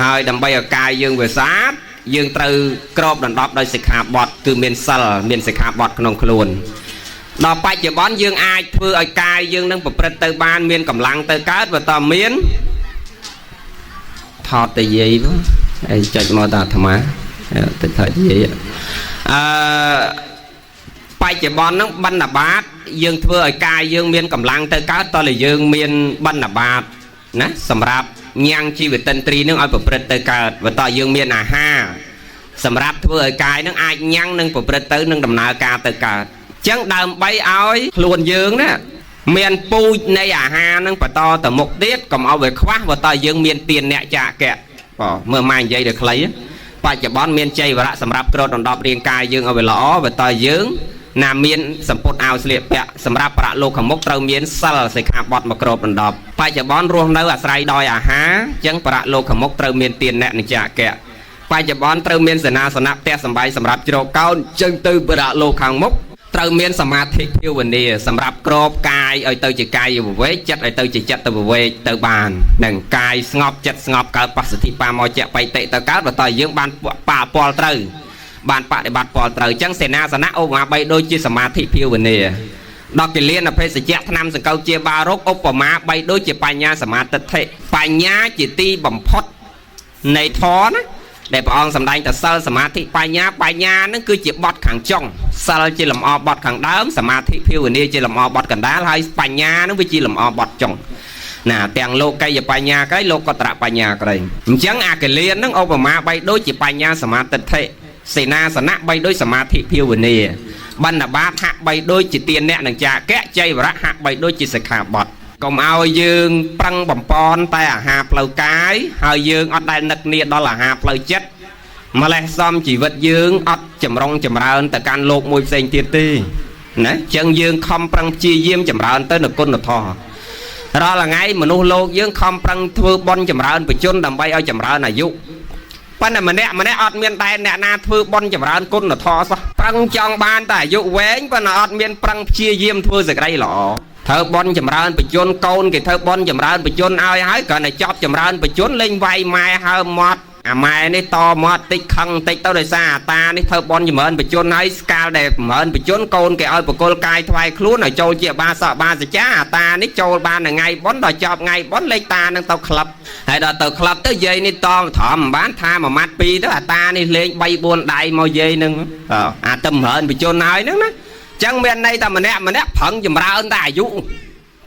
ហើយដើម្បីឲ្យកាយយើងវាស្អាតយើងត្រូវគ្របដណ្ដប់ដោយសិក្ខាបទគឺមានសិលមានសិក្ខាបទក្នុងខ្លួនដល់បច្ចុប្បន្នយើងអាចធ្វើឲ្យកាយយើងនឹងប្រព្រឹត្តទៅបានមានកម្លាំងទៅកើតបើតមានថតទៅយាយអីចុចមកតាអាត្មាទៅថតយាយអឺបច្ចុប្បន្នហ្នឹងបណ្ឌបាតយើងធ្វើឲ្យកាយយើងមានកម្លាំងទៅកើតតើយើងមានបណ្ឌបាតណាសម្រាប់ញ៉ាំងជីវតិន្ទ្រីនឹងឲ្យប្រព្រឹត្តទៅកើតបើតើយើងមានអាហារសម្រាប់ធ្វើឲ្យកាយនឹងអាចញ៉ាំងនឹងប្រព្រឹត្តទៅនឹងដំណើរការទៅកើតចឹងដើម្បីឲ្យខ្លួនយើងណាមានពូជនៃអាហារនឹងបន្តទៅមុខទៀតកុំឲ្យវាខ្វះបើតើយើងមានទានអ្នកចាកៈបងមើលម៉ែនិយាយដល់ខ្លីបច្ចុប្បន្នមានជ័យវរៈសម្រាប់គ្របដណ្ដប់រាងកាយយើងឲ្យវាល្អបើតើយើងណាមានសម្ពុតអាវស្លៀកពាក់សម្រាប់ប្រាក់លោកខាងមុខត្រូវមានសិលសិក្ខាបទមកគ្របដណ្ដប់បច្ចុប្បន្នរស់នៅអាស្រ័យដោយអាហារចឹងប្រាក់លោកខាងមុខត្រូវមានទានអ្នកនិចាកៈបច្ចុប្បន្នត្រូវមានសេនាសនៈផ្ទះសម្បែងសម្រាប់ជ្រកកោនចឹងទៅប្រាក់លោកខាងមុខត្រូវមានសមាធិភាវនាសម្រាប់ក្របកាយឲ្យទៅជាកាយវិវេកចិត្តឲ្យទៅជាចិត្តវិវេកទៅបាននឹងកាយស្ងប់ចិត្តស្ងប់កើតបស្សទ្ធិបាមោចៈបៃតិទៅកើតបើតើយើងបានបាពលត្រូវបានបដិបត្តិពលត្រូវអញ្ចឹងសេនាសនៈឧបមាបីដូចជាសមាធិភាវនាដល់គិលានអភេសជ្ជៈថ្នាំសង្កូវជាបារោគឧបមាបីដូចជាបញ្ញាសមាទិដ្ឋិបញ្ញាជាទីបំផុតនៃធម៌ណាដែលព្រះអង្គសម្ដែងតែសិលសមាធិបញ្ញាបញ្ញានឹងគឺជាបទខាងចុងសិលជាលំអបទខាងដើមសមាធិភាវនាជាលំអបទកណ្ដាលហើយបញ្ញានឹងវាជាលំអបទចុងណាទាំងលោកីយបញ្ញាក្តីលោកតរបញ្ញាក្តីអញ្ចឹងអាគិលាននឹងឧបមាបីដូចជាបញ្ញាសមាទិដ្ឋិសេនាសនៈបីដូចសមាធិភាវនាបណ្ឌបាតហាក់បីដូចជាទានអ្នកនឹងចាកៈជ័យវរៈហាក់បីដូចជាសិក្ខាបទកុំឲ្យយើងប្រឹងបំពន់តែអាហារផ្លូវកាយហើយយើងអត់ដែលនឹកនាដល់អាហារផ្លូវចិត្តម្លេះសំជីវិតយើងអត់ចម្រុងចម្រើនទៅកាន់លោកមួយផ្សេងទៀតទេណាចឹងយើងខំប្រឹងព្យាយាមចម្រើនទៅនៅគុណធម៌រាល់ថ្ងៃមនុស្សលោកយើងខំប្រឹងធ្វើបុណ្យចម្រើនបជនដើម្បីឲ្យចម្រើនអាយុប៉ុន្តែម្នាក់ម្នាក់អត់មានដែរអ្នកណាធ្វើបុណ្យចម្រើនគុណធម៌សោះប្រឹងចង់បានតែអាយុវែងប៉ុន្តែអត់មានប្រឹងព្យាយាមធ្វើសេចក្តីល្អធ្វើបុណ្យចម្រើនបជនកូនគេធ្វើបុណ្យចម្រើនបជនឲ្យហើយគ្រាន់តែចប់ចម្រើនបជនលេងវាយម៉ែហើមមាត់អាម៉ែនេះតមាត់តិចខឹងតិចទៅដោយសារអាតានេះធ្វើបុណ្យចម្រើនបជនហើយស្កាលដែលចម្រើនបជនកូនគេឲ្យបកុលកាយថ្វាយខ្លួនឲ្យចូលជាបាសកបាសចាអាតានេះចូលបានថ្ងៃបុណ្យដល់ចប់ថ្ងៃបុណ្យលេខតានឹងទៅក្លឹបហើយដល់ទៅក្លឹបទៅយាយនេះតត្រមមិនបានថាមួយម៉ាត់ពីរទៅអាតានេះលេង3 4ដៃមកយាយនឹងអាទៅចម្រើនបជនហើយហ្នឹងណាចឹងមានន័យថាម្នាក់ម្នាក់ប្រឹងចម្រើនតែអាយុ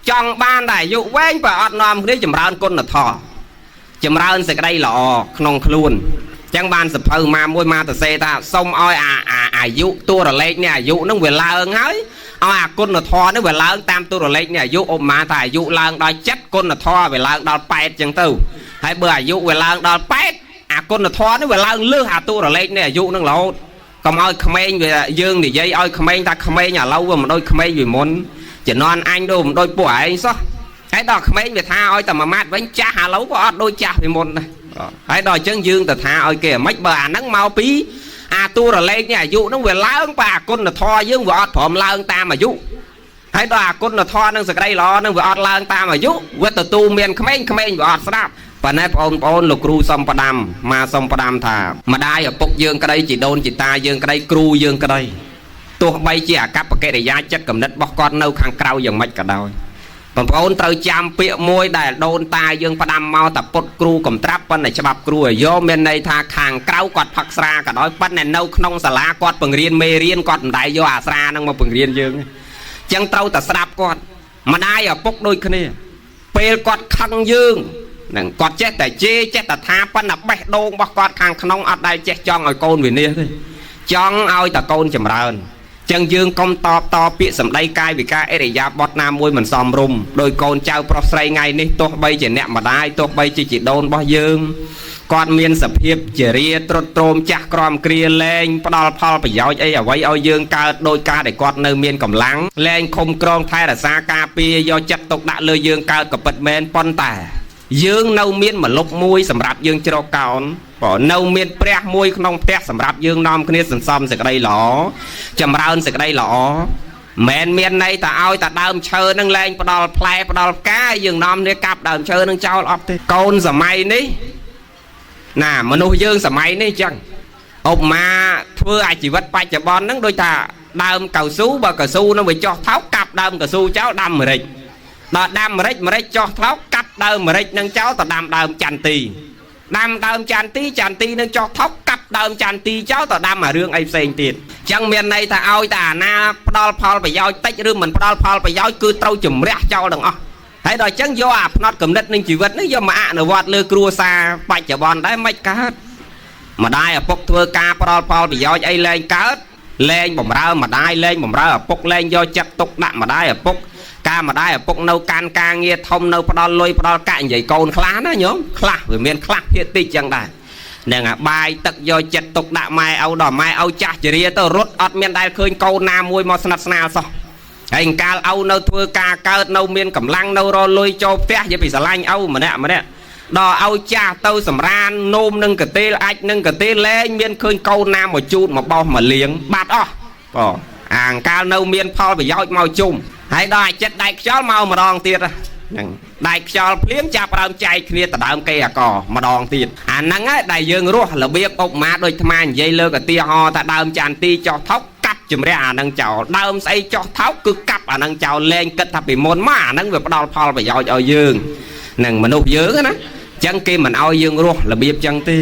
ចង់បានតែអាយុវែងបើអត់នាំគ្នាចម្រើនគុណធម៌ចម្រើនសេចក្តីល្អក្នុងខ្លួនចឹងបានសភៅមកមួយមកទៅសេថាសុំឲ្យអាយុតួរលេខនេះអាយុនឹងវាឡើងហើយឲ្យអាគុណធម៌នេះវាឡើងតាមតួរលេខនេះអាយុឧបមាថាអាយុឡើងដល់7គុណធម៌វាឡើងដល់8ចឹងទៅហើយបើអាយុវាឡើងដល់8អាគុណធម៌នេះវាឡើងលើសអាតួរលេខនេះអាយុនឹងរហូតកុំឲ្យក្មេងវាយើងនិយាយឲ្យក្មេងថាក្មេងឥឡូវវាមិនដូចក្មេងពីមុនជំនាន់អញដូចមិនដូចពួកឯងសោះហើយដល់ក្មេងវាថាឲ្យតែមួយម៉ាត់វិញចាស់ឥឡូវក៏អត់ដូចចាស់ពីមុនដែរហើយដល់អញ្ចឹងយើងទៅថាឲ្យគេមិនបើអាហ្នឹងមកពីអាតួរលេខនេះអាយុហ្នឹងវាឡើងបើអាគុណធម៌យើងវាអត់ព្រមឡើងតាមអាយុហើយដល់អាគុណធម៌នឹងសក្តីល្អនឹងវាអត់ឡើងតាមអាយុវាទទួលមានក្មេងក្មេងវាអត់ស្ដាប់ប៉ុន្តែបងប្អូនលោកគ្រូសំផ្ដាំមកសំផ្ដាំថាម្ដាយឪពុកយើងក្តីជីដូនជីតាយើងក្តីគ្រូយើងក្តីទោះបីជាអាកប្បកិរិយាចិត្តគំនិតរបស់គាត់នៅខាងក្រៅយ៉ាងម៉េចក៏ដោយបងប្អូនត្រូវចាំពាក្យមួយដែលដូនតាយើងផ្ដាំមកតាពុតគ្រូកំត្រាប់ប៉ុន្តែច្បាប់គ្រូឲ្យយកមានន័យថាខាងក្រៅគាត់ផឹកស្រាក៏ដោយប៉ុន្តែនៅក្នុងសាលាគាត់បង្រៀនមេរៀនគាត់មិនដែលយកអាស្រានឹងមកបង្រៀនយើងអញ្ចឹងត្រូវតែស្ដាប់គាត់ម្ដាយឪពុកដូចគ្នាពេលគាត់ខឹងយើងនឹងគាត់ចេះតែជេរចេះតែថាប៉ុន្តែបេះដូងរបស់គាត់ខាងក្នុងអត់ដែលចេះចង់ឲ្យកូនវិនិច្ឆ័យទេចង់ឲ្យតែកូនចម្រើនចឹងយើងកុំតបតពាក្យសម្ដីកាយវិការអរិយាបថណាមួយមិនសមរម្យដោយកូនចៅប្រុសស្រីថ្ងៃនេះទោះបីជាអ្នកម្ដាយទោះបីជាជីដូនរបស់យើងគាត់មានសភាពជារាត្រុតត្រោមចាស់ក្រំគ្រាលែងផ្ដល់ផលប្រយោជន៍អីអ្វីឲ្យយើងកើតដោយការដែលគាត់នៅមានកម្លាំងលែងឃុំក្រងថែរក្សាការពារយកចិត្តទុកដាក់លើយើងកើតក៏ពិតមែនប៉ុន្តែ យើងនៅមានម្លប់មួយសម្រាប់យើងជ្រកកោនបើនៅមានព្រះមួយក្នុងផ្ទះសម្រាប់យើងនាំគ្នាសន្សំសេចក្តីល្អចម្រើនសេចក្តីល្អមិនមានន័យថាឲ្យតែដើមឈើនឹងលែងផ្ដល់ផ្លែផ្ដល់ផ្កាយើងនាំគ្នាកាប់ដើមឈើនឹងចោលអត់ទេកូនសម័យនេះណាមនុស្សយើងសម័យនេះអញ្ចឹងឧបមាធ្វើអាជីវិតបច្ចុប្បន្នហ្នឹងដូចថាដើមកៅស៊ូបើកៅស៊ូនឹងវាចោះថោកកាប់ដើមកៅស៊ូចោលដាំម្រេចដល់ដាំម្រេចម្រេចចោះថោកកាប់ដើមម្រេចនឹងចោលទៅដាំដើមចន្ទីដាំដើមចន្ទីចន្ទីនឹងចោះថោកកាប់ដើមចន្ទីចោលទៅដាំអារឿងអីផ្សេងទៀតអញ្ចឹងមានន័យថាឲ្យតែអាណាផ្ដល់ផលប្រយោជន៍តិចឬមិនផ្ដល់ផលប្រយោជន៍គឺត្រូវជំរះចោលទាំងអស់ហើយដល់អញ្ចឹងយកអាផ្នត់កំណត់នឹងជីវិតនេះយកមកអនុវត្តលើគ្រួសារបច្ចុប្បន្នដែរមិនកើតម្ដាយឪពុកធ្វើការផ្ដល់ផលប្រយោជន៍អីលែងកើតលែងបំរើម្ដាយលែងបំរើឪពុកលែងយកចិត្តទុកដាក់ម្ដាយឪពុកការម្ដាយឪពុកនៅកាន់ការងារធំនៅផ្ដល់លុយផ្ដល់កាក់និយាយកូនខ្លះណាញោមខ្លះវាមានខ្លះភាគតិចចឹងដែរនឹងអាបាយទឹកយកចិត្តទុកដាក់ម៉ែឪដល់ម៉ែឪចាស់ជរាទៅរត់អត់មានដែលឃើញកូនណាមួយមកស្និទ្ធស្នាលសោះហើយកាលឪនៅធ្វើការកើតនៅមានកម្លាំងនៅរលុយចូលផ្ទះនិយាយពីស្រឡាញ់ឪម្នាក់ម្នាក់ដល់ឲ្យចាស់ទៅសម្រាននោមនឹងកទេលអាចនឹងកទេលលែងមានឃើញកូនណាមកជូតមកបោសមកលៀងបាត់អស់បងអាងកាលនៅមានផលប្រយោជន៍មកជុំហើយដល់អាចិត្តដែកខ្យល់មកម្ដងទៀតហ្នឹងដែកខ្យល់ភ្លាមចាប់ដើមចែកគ្នាដដើមគេអាកម្ដងទៀតអាហ្នឹងហើយដែលយើងរស់របៀបឧបមាដូចអាត្មានិយាយលើកឧទាហរណ៍ថាដើមចន្ទីចោះថោកកាប់ជំរះអាហ្នឹងចោលដើមស្អីចោះថោកគឺកាប់អាហ្នឹងចោលលែងគិតថាពីមុនមកអាហ្នឹងវាផ្ដល់ផលប្រយោជន៍ឲ្យយើងនឹងមនុស្សយើងណាចឹងគេមិនឲ្យយើងរស់របៀបចឹងទេ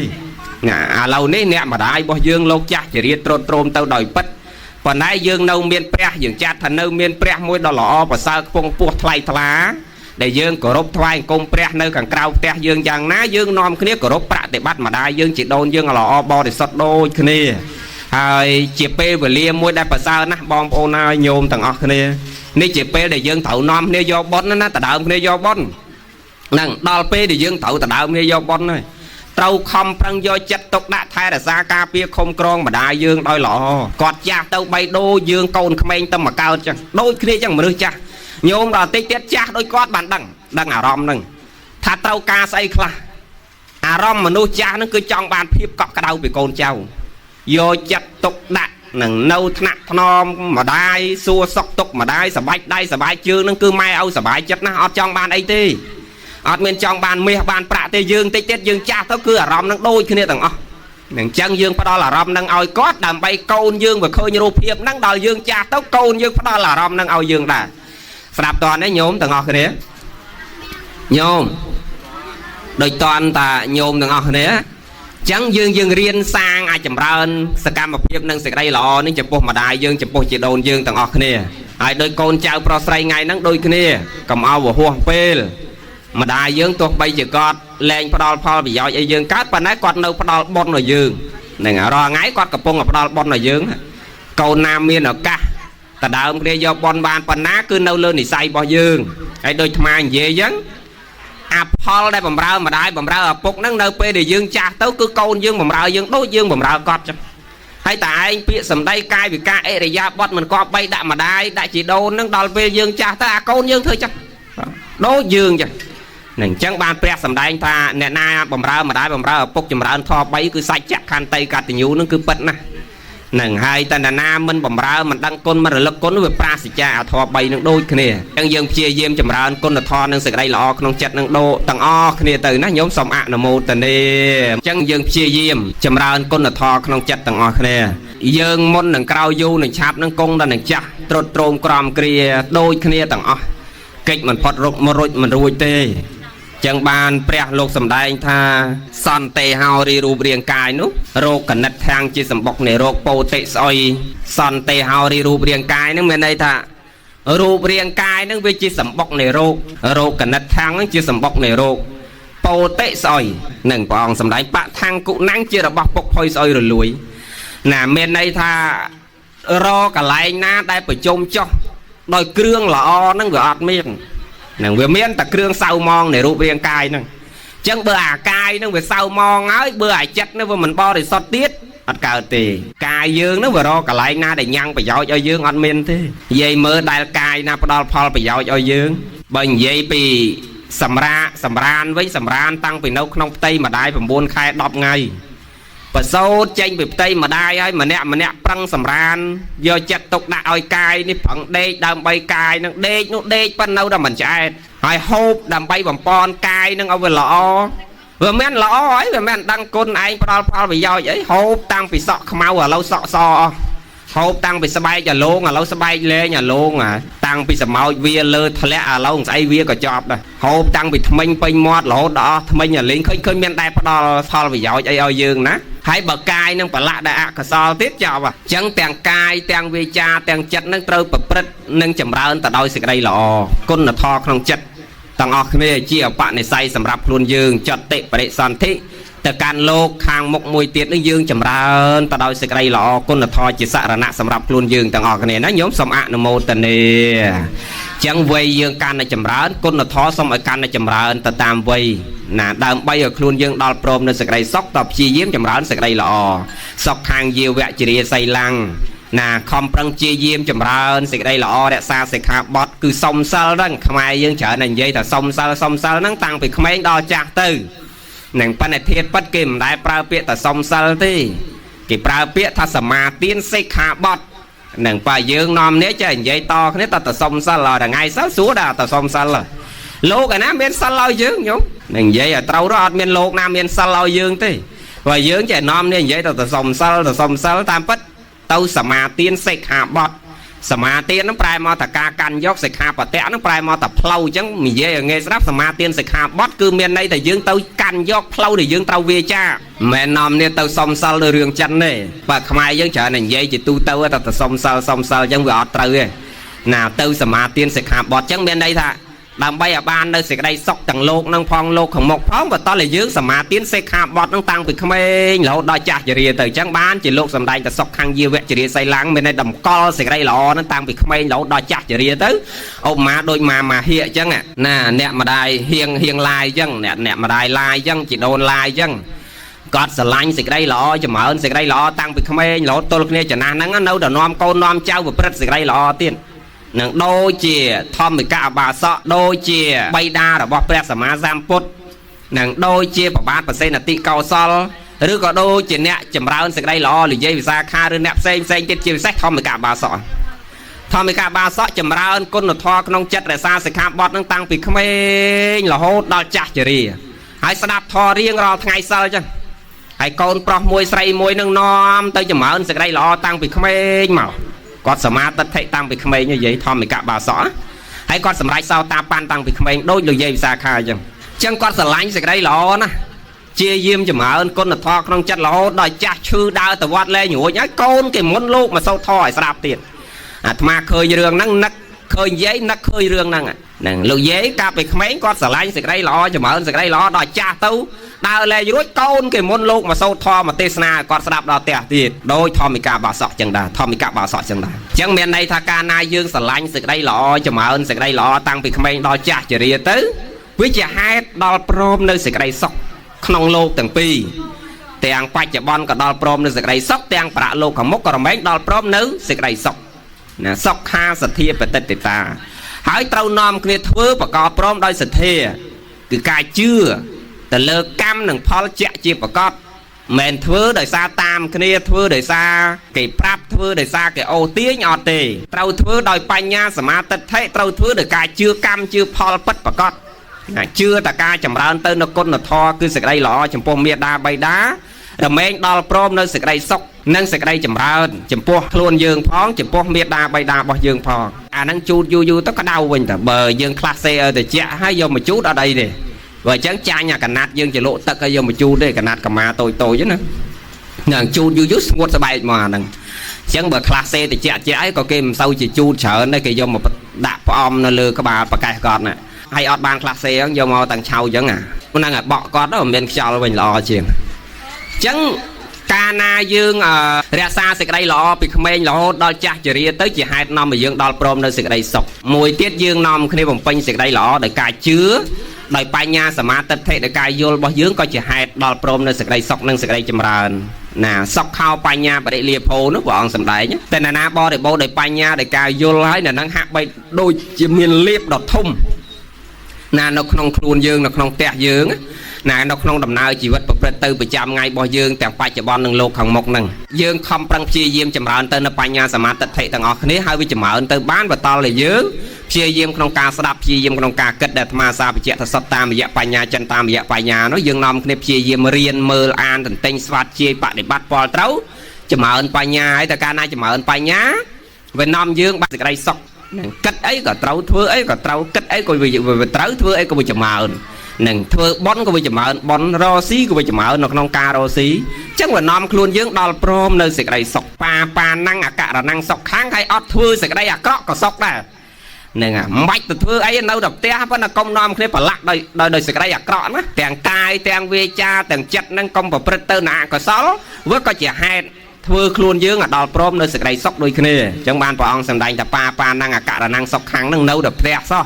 ណាឥឡូវនេះអ្នកម្ដាយរបស់យើងលោកចាស់ជារាទ្រទ្រោមទៅដោយពិតប៉ុន្តែយើងនៅមានព្រះយើងចាត់ថានៅមានព្រះមួយដ៏ល្អប្រសើរខ្ពង់ពោះថ្លៃថ្លាដែលយើងគោរពថ្វាយអង្គមព្រះនៅខាងក្រៅផ្ទះយើងយ៉ាងណាយើងនាំគ្នាគោរពប្រតិបត្តិម្ដាយយើងជាដូនយើងល្អបរិសុទ្ធដូចគ្នាហើយជាពេលវេលាមួយដែលប្រសើរណាស់បងប្អូនហើយញោមទាំងអស់គ្នានេះជាពេលដែលយើងត្រូវនាំគ្នាយកបុណ្យណាដដើមគ្នាយកបុណ្យហ្នឹងដល់ពេលដែលយើងត្រូវដដើមគ្នាយកបុណ្យហើយត្រូវខំប្រឹងយកចិត្តទុកដាក់ថែរក្សាការពារឃុំក្រងម្ដាយយើងដោយល្អគាត់ចាស់ទៅបីដូចយើងកូនក្មេងទៅមកកើតចឹងដូចគ្នាចឹងមនុស្សចាស់ញោមដល់តិចទៀតចាស់ដូចគាត់បានដឹងអារម្មណ៍ហ្នឹងថាត្រូវការស្អីខ្លះអារម្មណ៍មនុស្សចាស់ហ្នឹងគឺចង់បានភាពកក់ក្ដៅពីកូនចៅយកចិត្តទុកដាក់នឹងនៅថ្នាក់ថ្នមម្ដាយសួរសុខទុក្ខម្ដាយសបាច់ដៃសបាច់ជើងហ្នឹងគឺម៉ែឲ្យសបាយចិត្តណាស់អត់ចង់បានអីទេអត់មានចង់បានមាសបានប្រាក់ទេយើងតិចទៀតយើងចាស់ទៅគឺអារម្មណ៍នឹងដូចគ្នាទាំងអស់នឹងចឹងយើងផ្ដល់អារម្មណ៍នឹងឲ្យគាត់ដើម្បីកូនយើងវាឃើញរូបភាពហ្នឹងដល់យើងចាស់ទៅកូនយើងផ្ដល់អារម្មណ៍នឹងឲ្យយើងដែរស្ដាប់តនេះញោមទាំងអស់គ្នាញោមដូចតន់តាញោមទាំងអស់គ្នាចឹងយើងរៀនសាងអាចចម្រើនសកម្មភាពនិងសេចក្តីល្អនេះចំពោះម្ដាយយើងចំពោះជីដូនយើងទាំងអស់គ្នាហើយដោយកូនចៅប្រុសស្រីថ្ងៃហ្នឹងដូចគ្នាកុំឲ្យវហោះពេលម្ដាយយើងទោះបីជាគាត់លែងផ្ដល់ផលប្រយោជន៍ឲ្យយើងកើតប៉ុន្តែគាត់នៅផ្ដល់បុណ្យឲ្យយើងហ្នឹងរាល់ថ្ងៃគាត់កំពុងតែផ្ដល់បុណ្យឲ្យយើងកូនណាមានឱកាសដដើមគ្នាយកបុណ្យបានប៉ុណ្ណាគឺនៅលើនិស័យរបស់យើងហើយដូចអាត្មានិយាយអញ្ចឹងអាផលដែលបំរើម្ដាយបំរើឪពុកហ្នឹងនៅពេលដែលយើងចាស់ទៅគឺកូនយើងបំរើយើងដូចយើងបំរើគាត់ចឹងហើយតែឯងពាក្យសម្ដីកាយវិការអរិយាបថមិនគប្បីដាក់ម្ដាយដាក់ជីដូនហ្នឹងដល់ពេលយើងចាស់ទៅអាកូនយើងធ្វើចឹងដូចយើងចឹងនឹងអញ្ចឹងបានព្រះសម្ដែងថាអ្នកណាបំរើម្ដាយបំរើឪពុកចម្រើនធម៌3គឺសច្ចៈខន្តីកតញ្ញូនឹងគឺពិតណាស់នឹងហើយតណ្ណាមិនបំរើមិនដឹងគុណមិនរលឹកគុណវាប្រាសចាអាធម៌3នឹងដូចគ្នាអញ្ចឹងយើងព្យាយាមចម្រើនគុណធម៌និងសេចក្តីល្អក្នុងចិត្តនឹងដូទាំងអស់គ្នាទៅណាញោមសូមអនុមោទនាអញ្ចឹងយើងព្យាយាមចម្រើនគុណធម៌ក្នុងចិត្តទាំងអស់គ្នាយើងមុននឹងក្រោយយូរនឹងឆាប់នឹងគង់ដល់នឹងចាស់ត្រុតត្រោមក្រំគ្រាដូចគ្នាទាំងអស់កិច្ចមិនផុតរុកមករួចមិនរួចទេចឹងបានព្រះលោកសម្ដែងថាសន្តិហោរីរូបរាងកាយនោះរោគកណិតខាងជាសម្បុកនៃរោគពោតិស្អុយសន្តិហោរីរូបរាងកាយនឹងមានន័យថារូបរាងកាយនឹងវាជាសម្បុកនៃរោគរោគកណិតខាងនឹងជាសម្បុកនៃរោគពោតិស្អុយនឹងព្រះអង្គសម្ដែងបថាំងគុណាំងជារបស់ពុកផុយស្អុយរលួយណាមានន័យថារកន្លែងណាដែលប្រជុំចុះដោយគ្រឿងល្អនឹងវាអត់មាននឹងវាមានតែគ្រឿងសៅមងនៃរូបរាងកាយហ្នឹងអញ្ចឹងបើអាកាយហ្នឹងវាសៅមងហើយបើអាចិត្តហ្នឹងវាមិនបរិសុទ្ធទៀតអត់កើតទេកាយយើងហ្នឹងវារកកន្លែងណាដែលញ៉ាំងប្រយោជន៍ឲ្យយើងអត់មានទេនិយាយមើលដែលកាយណាផ្ដល់ផលប្រយោជន៍ឲ្យយើងបើនិយាយពី សម្រាសម្រានវិញសម្រានតាំងពីនៅក្នុងផ្ទៃម្ដាយ9ខែ10ថ្ងៃប្រសូតចេញពីផ្ទៃម្ដាយហើយម្នាក់ម្នាក់ប្រឹងសម្រានយកចិត្តទុកដាក់ឲ្យកាយនេះប្រឹងដេកដើម្បីកាយនឹងដេកនោះដេកប៉ុណ្ណឹងដល់មិនឆ្អែតហើយហូបដើម្បីបំពន់កាយនឹងឲ្យវាល្អវាមិនល្អអីវាមិនដឹងគុណឯងផ្ដល់ផលប្រយោជន៍អីហូបតាំងពីសក់ខ្មៅឥឡូវសក់សអស់ហូបតាំងពីស្បែកអាលងឥឡូវស្បែកលែងអាលងតាំងពីសម្ោចវាលើធ្លាក់ឥឡូវស្អីវាក៏ចប់ដែរហូបតាំងពីថ្មិញពេញមាត់រហូតដល់អស់ថ្មិញអាលេងឃើញមានតែផ្ដល់ផលប្រយោជន៍អីឲ្យយើងណាហើយបើកាយនឹងប្រឡាក់ដែលអកុសលទៀតចប់អញ្ចឹងទាំងកាយទាំងវាចាទាំងចិត្តនឹងត្រូវប្រព្រឹត្តនិងចម្រើនទៅដោយសេចក្តីល្អគុណធម៌ក្នុងចិត្តទាំងអស់គ្នាជាអបនិស្ស័យសម្រាប់ខ្លួនយើងចតិបរិសន្ធិទៅកាន់លោកខាងមុខមួយទៀតនេះយើងចម្រើនទៅដោយសេចក្តីល្អគុណធម៌ជាសរណៈសម្រាប់ខ្លួនយើងទាំងអស់គ្នាណាញោមសូមអនុមោទនាចឹងវ័យយើងកាន់តែចម្រើនគុណធម៌សូមឲ្យកាន់តែចម្រើនទៅតាមវ័យណាដើម្បីឲ្យខ្លួនយើងដល់ព្រមនៅសេចក្តីសុខតព្យាយាមចម្រើនសេចក្តីល្អសុខខាងយាវៈជារាសីឡាំងណាខំប្រឹងជាយាមចម្រើនសេចក្តីល្អរក្សាសិក្ខាបទគឺសុំសិលហ្នឹងខ្មែរយើងច្រើនតែនិយាយថាសុំសិលសុំសិលហ្នឹងតាំងពីក្មេងដល់ចាស់ទៅនឹងបណ្ឌិតពិតគេមិនដែលប្រើពាក្យថាសុំសិលទេគេប្រើពាក្យថាសមាទានសិក្ខាបទនឹងបើយើងនាំនេះចេះនិយាយតគ្នាតតែសុំសិលដល់ថ្ងៃសិលសួរដល់តែសុំសិលលោកឯណាមានសិលឲ្យយើងញោមនឹងនិយាយឲ្យត្រូវរអត់មានលោកណាមានសិលឲ្យយើងទេបើយើងចេះនាំនេះនិយាយទៅសុំសិលទៅសុំសិលតាមពិតទៅសមាទានសិក្ខាបទសមាទានហ្នឹងប្រែមកថាការកាន់យកសិក្ខាបទៈហ្នឹងប្រែមកថាផ្លូវអញ្ចឹងនិយាយឲ្យងាយស្ដាប់សមាទានសិក្ខាបទគឺមានន័យថាយើងទៅកាន់យកផ្លូវដែលយើងត្រូវវាចាមិនមែននាំនេះទៅសុំសិលលើរឿងចិនទេបើខ្មែរយើងច្រើនតែនិយាយជាទូទៅតែសុំសិលសុំសិលអញ្ចឹងវាអត់ត្រូវទេណាទៅសមាទានសិក្ខាបទអញ្ចឹងមានន័យថាដើម្បីឲ្យបាននៅសេចក្តីសុខទាំងលោកនឹងផងលោកខាងមុខផងបើតោះតែយើងសមាទានសិក្ខាបទនឹងតាំងពីក្មេងរហូតដល់ចាស់ជរាទៅអញ្ចឹងបានជាលោកសម្ដែងតែសុខខាងយាវៈជរាសីឡាំងមានន័យតម្កល់សេចក្តីល្អនឹងតាំងពីក្មេងរហូតដល់ចាស់ជរាទៅឧបមាដូចម៉ាម៉ាហៀកអញ្ចឹងណាអ្នកម្ដាយហៀងឡាយអញ្ចឹងអ្នកម្ដាយឡាយអញ្ចឹងជីដូនឡាយអញ្ចឹងគាត់ស្រឡាញ់សេចក្តីល្អចម្រើនសេចក្តីល្អតាំងពីក្មេងរហូតទល់គ្នាចំណាស់ហ្នឹងនៅតែនាំកូននាំចៅប្រព្រឹត្តសេចក្តីល្អទៀតនឹងដូចជាធម្មិកអបាសកដូចជាបិតារបស់ព្រះសម្មាសម្ពុទ្ធនឹងដូចជាប្របាទប្រសេនតិកោសលឬក៏ដូចជាអ្នកចម្រើនសេចក្តីល្អនិយាយវិសាខាឬអ្នកផ្សេងផ្សេងទៀតជាពិសេសធម្មិកអបាសកធម្មិកអបាសកចម្រើនគុណធម៌ក្នុងចិត្តរក្សាសិក្ខាបទនឹងតាំងពីក្មេងរហូតដល់ចាស់ជរាហើយស្ដាប់ធម៌រៀងរាល់ថ្ងៃសិលចឹងហើយកូនប្រុសមួយស្រីមួយនឹងនាំទៅចម្រើនសេចក្តីល្អតាំងពីក្មេងមកគាត់សមាទិដ្ឋិតាំងពីក្មេងនិយាយធម្មិកបាសកហើយគាត់សម្រេចសោតាបានតាំងពីក្មេងដូចលោកយាយវិសាខាអញ្ចឹងគាត់ស្រឡាញ់សេចក្តីល្អណាស់ជាយាមចម្រើនគុណធម៌ក្នុងចិត្តរហូតដល់ចាស់ឈឺដើរទៅវត្តលែងរួចហើយកូនគេមុនលោកមកសូត្រធម៌ឲ្យស្ដាប់ទៀតអាត្មាឃើញរឿងហ្នឹងនឹកឃើញយាយនឹកឃើញរឿងហ្នឹងហ្នឹងលោកយាយកាលពីក្មេងគាត់ស្រឡាញ់សេចក្តីល្អចម្រើនសេចក្តីល្អដល់ចាស់ទៅដើរលែងរួចកូនគេមុនលោកមកសូត្រធម៌មកទេសនាគាត់ស្ដាប់ដល់ផ្ទះទៀតដោយធម្មិកាបាសកចឹងដែរធម្មិកាបាសកចឹងដែរចឹងមានន័យថាកាលណាយើងស្រឡាញ់សេចក្តីល្អចម្រើនសេចក្តីល្អតាំងពីក្មេងដល់ចាស់ជរាទៅវាជាហេតុដល់ព្រមនៅសេចក្តីសុខក្នុងលោកទាំងពីរទាំងបច្ចុប្បន្នក៏ដល់ព្រមនៅសេចក្តីសុខទាំងប្រាក់លោកខាងមុខក៏រមែងដល់ព្រមនៅសេចក្តីសុខណាសុខាសទ្ធាបតិតិតាហើយត្រូវនាំគ្នាធ្វើប្រកបព្រមដោយសទ្ធាគឺការជឿទៅលើកម្មនិងផលជាក់ជាប្រកបមិនធ្វើដោយសារតាមគ្នាធ្វើដោយសារគេប្រាប់ធ្វើដោយសារគេអូសទាញអត់ទេត្រូវធ្វើដោយបញ្ញាសមាទិដ្ឋិត្រូវធ្វើដោយការជឿកម្មជឿផលពិតប្រកបណាជឿតែការចម្រើនទៅនៅគុណធម៌គឺសេចក្តីល្អចំពោះមេដាបៃតារមែងដល់ព្រមនៅសេចក្តីសុខនិងសេចក្តីចម្រើនចំពោះខ្លួនយើងផងចំពោះមេដាបៃតារបស់យើងផងអាហ្នឹងជូតយូរយូរទៅក្តៅវិញតើបើយើងខ្លះសេឲ្យតិចហើយយកមកជូតអត់អីទេបើអញ្ចឹងចាញ់អាកណាត់យើងចលក់ទឹកឲ្យយកមកជូតទេកណាត់កម្មាតូចតូចណានឹងជូតយូរយូរស្ងួតស្បែកមកអាហ្នឹងអញ្ចឹងបើខ្លះសេតិចតិចអីក៏គេមិនសូវជាជូតច្រើនដែរគេយកមកដាក់ផ្អំនៅលើក្បាលប្រកេះគាត់ណាហើយអត់បានខ្លះសេហ្នឹងយកមកតាំងឆៅអញ្ចឹងអាហ្នឹងអាបក់គាត់ទៅមិនមានខ្យល់វិញល្អជាងអញ្ចឹងកាលណាយើងរក្សាសេចក្តីល្អពីក្មេងរហូតដល់ចាស់ជរាទៅជាហេតុនាំឲ្យយើងដល់ព្រមនៅសេចក្តីសុខមួយទៀតយើងនាំគ្នាបំពេញសេចក្តីល្អដោយការជឿដោយបញ្ញាសមាទិដ្ឋិដោយការយល់របស់យើងក៏ជាហេតុដល់ព្រមនៅសេចក្តីសុខនិងសេចក្តីចម្រើនណាសុខខោបញ្ញាបរិលាភោនោះព្រះអង្គសម្ដែងតែណានាបរិបូរដោយបញ្ញាដោយការយល់ហើយនៅនឹងហាក់បីដូចជាមានលៀបដ៏ធំ ណានៅក្នុងខ្លួនយើងនៅក្នុងផ្ទះយើងណានៅក្នុងដំណើរជីវិតប្រព្រឹត្តទៅប្រចាំថ្ងៃរបស់យើងទាំងបច្ចុប្បន្ននិងលោកខាងមុខហ្នឹងយើងខំប្រឹងព្យាយាមចម្រើនទៅនៅបញ្ញាសមាទិដ្ឋិទាំងអស់គ្នាហើយវាចម្រើនទៅបានបន្តលើយើងព្យាយាមក្នុងការស្ដាប់ព្យាយាមក្នុងការគិតដែលអាត្មាសាបញ្ជាក់ថាសតតាមរយៈបញ្ញាចិនតាមរយៈបញ្ញានោះយើងនាំគ្នាព្យាយាមរៀនមើលអានទន្ទិញស្វាត់ជាយបដិបត្តិពលត្រូវចម្រើនបញ្ញាហើយតែកាលណាចម្រើនបញ្ញាវានាំយើងបានសេចក្តីសុខនឹងគិតអីក៏ត្រូវធ្វើអីក៏ត្រូវគិតអីក៏វាត្រូវធ្វើអីក៏វាចម្រើននឹងធ្វើប៉ុនក៏វាចម្រើនប៉ុនរស៊ីក៏វាចម្រើននៅក្នុងការរស៊ីអញ្ចឹងវានាំខ្លួនយើងដល់ព្រមនៅសេចក្តីសុខបាបាណੰអករណੰសុខខាងហើយអត់ធ្វើសេចក្តីអាក្រក់ក៏សុខដែរហ្នឹងហើយមិនបាច់ទៅធ្វើអីនៅតែផ្ទះប៉ុន្តែកុំនាំគ្នាប្រឡាក់ដោយដោយសេចក្តីអាក្រក់ណាទាំងកាយទាំងវាចាទាំងចិត្តហ្នឹងកុំប្រព្រឹត្តទៅនៅអកុសលវាក៏ជាហេតុធ្វើខ្លួនយើងឲ្យដល់ព្រមនៅសេចក្តីសុខដូចគ្នាអញ្ចឹងបានព្រះអង្គសម្ដែងថាបាបាណੰអករណੰសុខខាងហ្នឹងនៅតែផ្ទះសោះ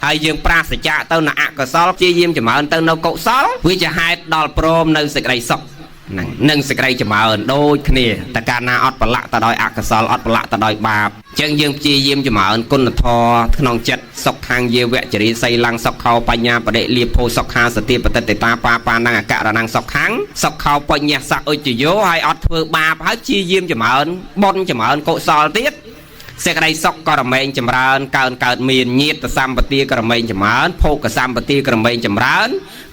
ហើយយើងប្រាសចាកទៅនៅអកុសលព្យាយាមចម្រើនទៅនៅកុសលវាជាហេតុដល់ព្រមនៅសេចក្តីសុខហ្នឹងនិងសេចក្តីចម្រើនដូចគ្នាតែកាលណាអត់ប្រឡាក់ទៅដោយអកុសលអត់ប្រឡាក់ទៅដោយបាបអញ្ចឹងយើងព្យាយាមចម្រើនគុណធម៌ក្នុងចិត្តសុខខាងយាវចរិសីលੰសុខោបញ្ញាបដិលាភោសុខាសតិបតិតតាបាបាណੰអករណੰសុខាំងសុខោបញ្ញសៈឧច្ចយោហើយអត់ធ្វើបាបហើយព្យាយាមចម្រើនបុណ្យចម្រើនកុសលទៀតសេចក្តីសុខក៏រមែងចម្រើនកើនកើតមានញាតសម្បទាក៏រមែងចម្រើនភោគសម្បទាក៏រមែងចម្រើន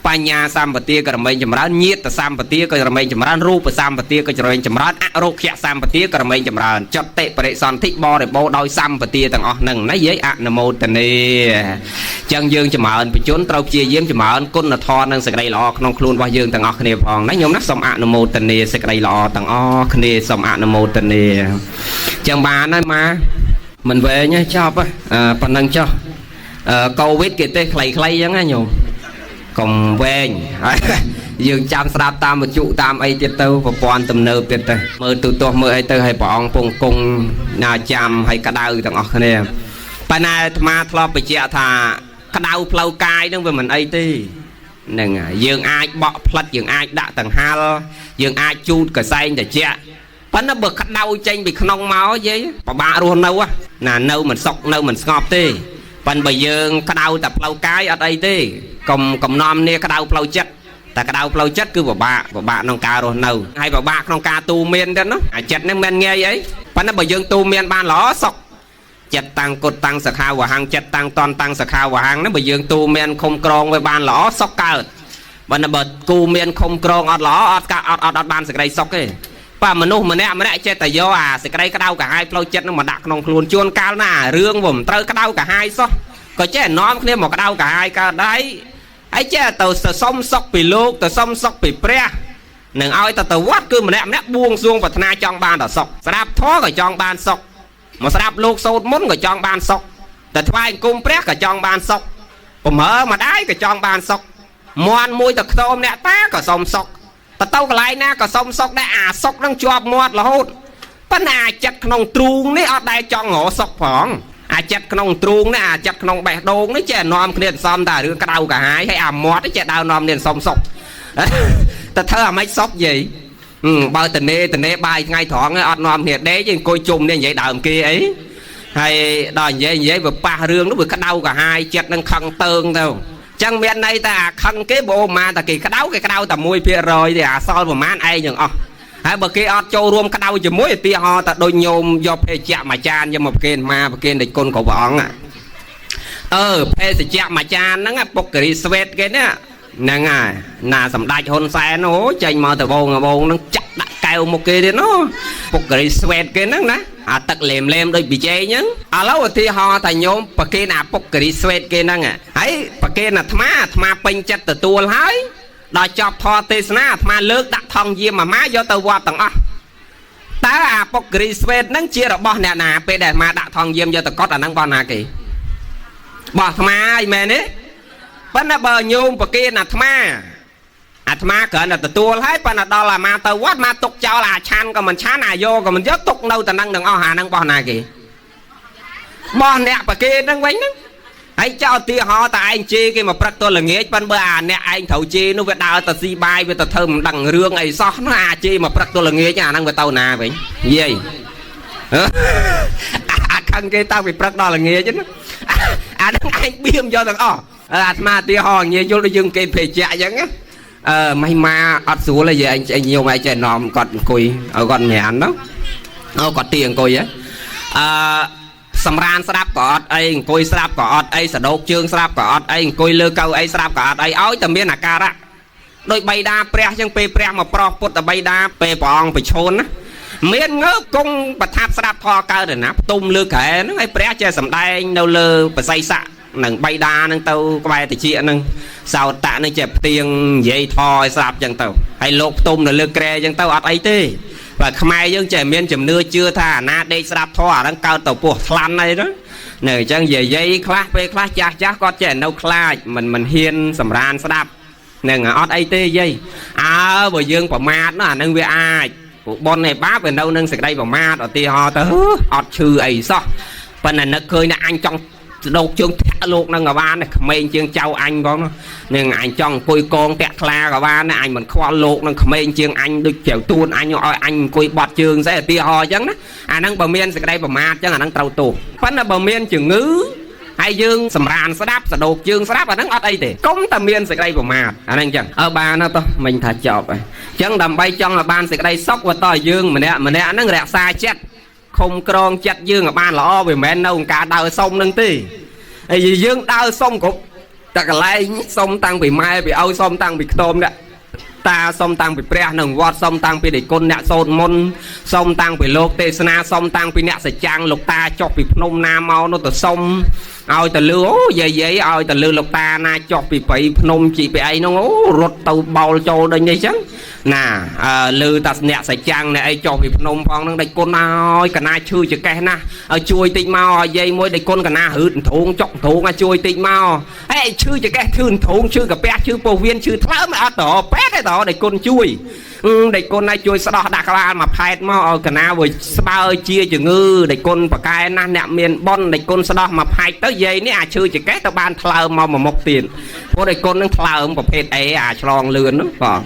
បញ្ញាសម្បទាក៏រមែងចម្រើនញាតសម្បទាក៏រមែងចម្រើនរូបសម្បទាក៏រមែងចម្រើនអរុក្ខសម្បទាក៏រមែងចម្រើនចតិបរិសន្ធិបរិបូរដោយសម្បទាទាំងអស់ហ្នឹងណាយាយអនុមោទនាអញ្ចឹងយើងចម្រើនបជនត្រូវព្យាយាមចម្រើនគុណធម៌និងសេចក្តីល្អក្នុងខ្លួនរបស់យើងទាំងអស់គ្នាផងណាញោមណាសូមអនុមោទនាសេចក្តីល្អទាំងអស់គ្នាសូមអនុមោទនាអញ្ចឹងបានហើយម៉ាមិនវែងទេចប់ប៉ុណ្ណឹងចុះកូវីដគេទេខ្លីៗអញ្ចឹងណាញោមកុំវែងហើយយើងចាំស្ដាប់តាមវិទ្យុតាមអីទៀតទៅប្រព័ន្ធទំនើបទៀតទៅមើលទូទស្សន៍មើលអីទៅឲ្យព្រះអង្គពងគង់ណាចាំឲ្យក្តៅទាំងអស់គ្នាប៉ុន្តែអាត្មាធ្លាប់បញ្ជាក់ថាក្តៅផ្លូវកាយនឹងវាមិនអីទេហ្នឹងហើយយើងអាចបក់ផ្លិតយើងអាចដាក់តង្ហាលយើងអាចជូតកសែងត្រជាក់ប៉ុន្តែបើក្តៅចេញពីក្នុងមកយាយពិបាករស់នៅណានៅមិនសុខនៅមិនស្ងប់ទេប៉ុន្តែបើយើងក្តៅតែផ្លូវកាយអត់អីទេកុំកំណំនេះក្តៅផ្លូវចិត្តតែក្តៅផ្លូវចិត្តគឺពិបាកក្នុងការរស់នៅហើយពិបាកក្នុងការទូមានទៀតណាអាចិត្តហ្នឹងមិនងាយអីប៉ុន្តែបើយើងទូមានបានល្អសុខចិត្តតាំងគុតតាំងសខាវហੰចិត្តតាំងតន់តាំងសខាវហੰហ្នឹងបើយើងទូមានឃុំក្រងវាបានល្អសុខកើតប៉ុន្តែបើគូមានឃុំក្រងអត់ល្អអត់កាអត់អត់អត់បានសេចក្តីសុខទេបាទមនុស្សម្នាក់ម្នាក់ចេះតែយកអាសេចក្តីក្តៅក្រហាយផ្លូវចិត្តនឹងមកដាក់ក្នុងខ្លួនជួនកាលណារឿងវាមិនត្រូវក្តៅក្រហាយសោះក៏ចេះនាំគ្នាមកក្តៅក្រហាយកើតដែរហើយចេះទៅសុំសុខពីលោកទៅសុំសុខពីព្រះនឹងឲ្យទៅវត្តគឺម្នាក់ម្នាក់បួងសួងប្រាថ្នាចង់បានតែសុខស្ដាប់ធម៌ក៏ចង់បានសុខមកស្ដាប់លោកសូត្រមុនក៏ចង់បានសុខតែថ្វាយអង្គមព្រះក៏ចង់បានសុខបំរើម្ដាយក៏ចង់បានសុខមន់មួយទៅខ្ទមអ្នកតាក៏សុំសុខទៅកន្លែងណាក៏សុំសុខដែរអាសុខនឹងជាប់មាត់រហូតប៉ុន្តែអាចិត្តក្នុងទ្រូងនេះអត់ដែលចង់រកសុខផងអាចិត្តក្នុងទ្រូងនេះអាចិត្តក្នុងបេះដូងនេះចេះនាំគ្នាសំតែរឿងក្តៅក្រហាយហើយអាមាត់នេះចេះដើរនាំគ្នាសុំសុខតែធ្វើអាម៉េចសុខយាយបើតនេបាយថ្ងៃត្រង់អត់នាំគ្នាដេកអង្គុយជុំនេះនិយាយដើមគេអីហើយដល់និយាយវាប៉ះរឿងនោះវាក្តៅក្រហាយចិត្តនឹងខឹងតើងទៅចឹងមានន័យថាអាខឹងគេបើមកតែគេក្តៅគេក្តៅតែ1%ទេអាសល់ប្រហែលឯងទាំងអស់ហើយបើគេអត់ចូលរួមក្តៅជាមួយឧទាហរណ៍តែដូចញោមយកភេសជ្ជៈមួយចានយកមកប្រគេនមកប្រគេនដេចគុណគ្រប់ព្រះអង្គភេសជ្ជៈមួយចានហ្នឹងពុកគិរីស្វេតគេនេះហ្នឹងហើយណាសម្ដេចហ៊ុនសែនអូចេញមកទៅវងហ្នឹងចាក់ដាក់កែវមុខគេទៀតណូពុកគិរីស្វេតគេហ្នឹងណាអាទឹកលេមលេមដូចប៊ីចេងហ្នឹងឥឡូវឧទាហរណ៍ថាញោមប្រគេនអាពុកគិរីស្វេតគេហ្នឹងហើយប្រគេនអាត្មាពេញចិត្តទទួលហើយដល់ចប់ធម៌ទេសនាអាត្មាលើកដាក់ថង់យាមអាម៉ាយកទៅវត្តទាំងអស់តើអាពុកគិរីស្វេតហ្នឹងជារបស់អ្នកណាពេលដែលអាត្មាដាក់ថង់យាមយកទៅកត់អាហ្នឹងរបស់ណាគេរបស់អាត្មាអីមែនទេប៉ុន្តែបើញោមប្រគេនអាត្មាគ្រាន់តែទទួលហើយប៉ុន្តែដល់អាមាទៅវត្តមកទុកចោលអាឆាន់ក៏មិនឆាន់អាយកក៏មិនយកទុកនៅតែនឹងទាំងអស់អាហ្នឹងរបស់ណាគេរបស់អ្នកប្រគេនហ្នឹងវិញហ្នឹងហើយចោលទីហោតែឯងជេរគេមកព្រឹកទល់ល្ងាចប៉ុន្តែបើអាអ្នកឯងត្រូវជេរនោះវាដើរទៅស៊ីបាយវាទៅធ្វើមិនដឹងរឿងអីសោះនោះអាជេរមកព្រឹកទល់ល្ងាចអាហ្នឹងវាទៅណាវិញយាយអាខឹងគេតាំងពីព្រឹកដល់ល្ងាចណាអាហ្នឹងឯងបៀមយកទាំងអស់ អាត្មាឧទាហរណ៍ងាយយល់ដូចយើងគេភេជ្ជៈអញ្ចឹងណាអឺម៉ៃម៉ាអត់ស្រួលទេឯងញោមឯងចេះនាំគាត់អង្គុយឲ្យគាត់ម្រានទៅអូគាត់ទីអង្គុយហ៎អឺសម្រានស្ដាប់ក៏អត់អីអង្គុយស្ដាប់ក៏អត់អីសដោកជើងស្ដាប់ក៏អត់អីអង្គុយលើកៅអីស្ដាប់ក៏អត់អីឲ្យតែមានអាការៈដោយបៃតាព្រះអញ្ចឹងពេលព្រះមកប្រោះពុទ្ធបៃតាពេលព្រះអង្គប្រឈូនណាមានងើបគង់ប្រថាប់ស្ដាប់ធម៌កើតណាផ្ទុំលើក្រែហ្នឹងឲ្យព្រះចេះសំដែងនៅលើបស័យស័កនឹងបៃតាហ្នឹងទៅក្បែរតិចហ្នឹងសោតៈហ្នឹងចេះផ្ទៀងនិយាយធម៌ឲ្យស្ដាប់អញ្ចឹងទៅហើយលោកផ្ទុំនៅលើក្រែអញ្ចឹងទៅអត់អីទេបាទខ្មែរយើងចេះមានជំនឿជឿថាអាណាដេកស្ដាប់ធម៌អាហ្នឹងកើតទៅពោះថ្លាន់អីទៅនៅអញ្ចឹងយាយៗខ្លះពេលខ្លះចាស់ចាស់គាត់ចេះនៅខ្លាចមិនហ៊ានសម្រានស្ដាប់នឹងអត់អីទេយាយអើបើយើងប្រមាទណាអានឹងវាអាចព្រោះប៉ុនឯបាបវានៅនឹងសេចក្តីប្រមាទឧទាហរណ៍ទៅអត់ឈឺអីសោះប៉ុន្តែនឹកឃើញថាអញចង់ស្ដោកជើងធាក់លោកនឹងក៏បានក្មេងជាងចៅអញផងនឹងអញចង់អង្គុយកងតាក់ខ្លាក៏បានណាអញមិនខ្វល់លោកនឹងក្មេងជាងអញដូចចៅទួនអញឲ្យអញអង្គុយបត់ជើងស្អីឧទាហរណ៍អញ្ចឹងណាអាហ្នឹងបើមានសេចក្តីប្រមាទអញ្ចឹងអាហ្នឹងត្រូវទោសប៉ុន្តែបើមានជំងឺហើយយើងសម្រានស្ដាប់សដោកជើងស្ដាប់អាហ្នឹងអត់អីទេកុំតែមានសេចក្តីប្រមាទអាហ្នឹងអញ្ចឹងអើបានណាតោះមិញថាចប់ហើយអញ្ចឹងដើម្បីចង់ឲ្យបានសេចក្តីសុខវាតោះយើងម្នាក់ម្នាក់ហ្នឹងរក្សាចិត្តឃុំក្រងចិត្តយើងឲ្យបានល្អវាមិនមែននៅក្នុងការដើរសុំនឹងទេហើយយើងដើរសុំគ្រប់តែកន្លែងសុំតាំងពីម៉ែពីឪសុំតាំងពីខ្ទមអ្នកតាសុំតាំងពីព្រះនៅវត្តសុំតាំងពីដេគុណអ្នកសូត្រមន្តសុំតាំងពីលោកទេសនាសុំតាំងពីអ្នកសច្ចាំងលោកតាចុះពីភ្នំណាមកនោះទៅសុំឲ្យទៅលឺអូយាយយាយឲ្យទៅលឺលោកតាណាចុះពីព្រៃភ្នំជីពីអីនោះអូរត់ទៅបោលចូលដូចនេះចឹងណាអឺលឺតាអ្នកសច្ចាំងអ្នកអីចុះពីភ្នំផងហ្នឹងដេចគុណឲ្យកណាឈឺចកេះណាស់ឲ្យជួយតិចមកឲ្យយាយមួយដេចគុណកណារឺតធូងចុកធូងឲ្យជួយតិចមកហេឈឺចកេះឈឺធូងឈឺកាពះឈឺពោះវៀនឈឺថ្លើមអត់ទៅពេទ្យទេតដេចគុណជួយដេចគុណឲ្យជួយស្ដោះដាក់ក្បាលមួយផែតមកឲ្យកណាវាស្បើជាជំងឺដេចគុណប្រកែណាស់អ្នកមានប៉ុនដេចគុណស្ដោះមួយផែតទៅយាយនេះអាឈឺចកេះទៅបានថ្លើមមកមួយមុខទៀតព្រោះដេចគុណនឹងថ្លើមប្រភេទ A អាឆ្លងលឿននោះបាទ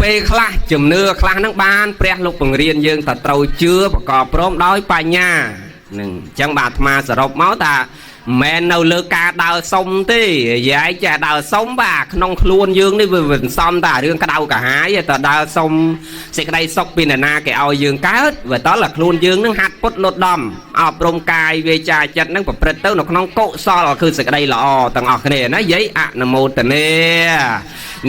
ពេលខ្លះជំនឿខ្លះហ្នឹងបានព្រះលោកបង្រៀនយើងថាត្រូវជឿប្រកបព្រមដោយបញ្ញានឹងអញ្ចឹងបាទអាត្មាសរុបមកថាមិនមែននៅលើការដើរសុំទេយាយចេះដើរសុំបាទក្នុងខ្លួនយើងនេះវាមិនសមតែរឿងក្តៅកាហាយតែដើរសុំសេចក្តីសុខពីនរណាគេឲ្យយើងកើតវាតល់ខ្លួនយើងនឹងហាត់ពុតលត់ដំអប់រំកាយវាចាចិត្តនឹងប្រព្រឹត្តទៅនៅក្នុងកុសលគឺសេចក្តីល្អទាំងអស់គ្នាណាយាយអនុមោទនា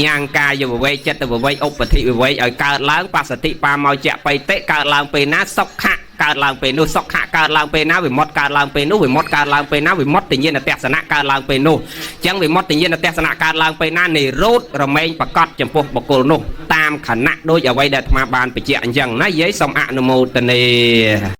ញ៉ាងកាយវិវេកចិត្តវិវេកឧបធិវិវេកឲ្យកើតឡើងបស្សតិបាមកជាបៃតិកើតឡើងពេលណាសុខៈកើតឡើងពេលនោះសុខៈកើតឡើងពេលណាវិមុតកើតឡើងពេលនោះវិមុតកើតឡើងពេលណាវិមុតតិញ្ញាណទស្សនៈកើតឡើងពេលនោះអញ្ចឹងវិមុតតិញ្ញាណទស្សនៈកើតឡើងពេលណានិរោធរមែងប្រកបចំពោះបុគ្គលនោះតាមខណៈដូចអ្វីដែលអាត្មាបានបញ្ជាក់អញ្ចឹងណាយាយសូមអនុមោទនា។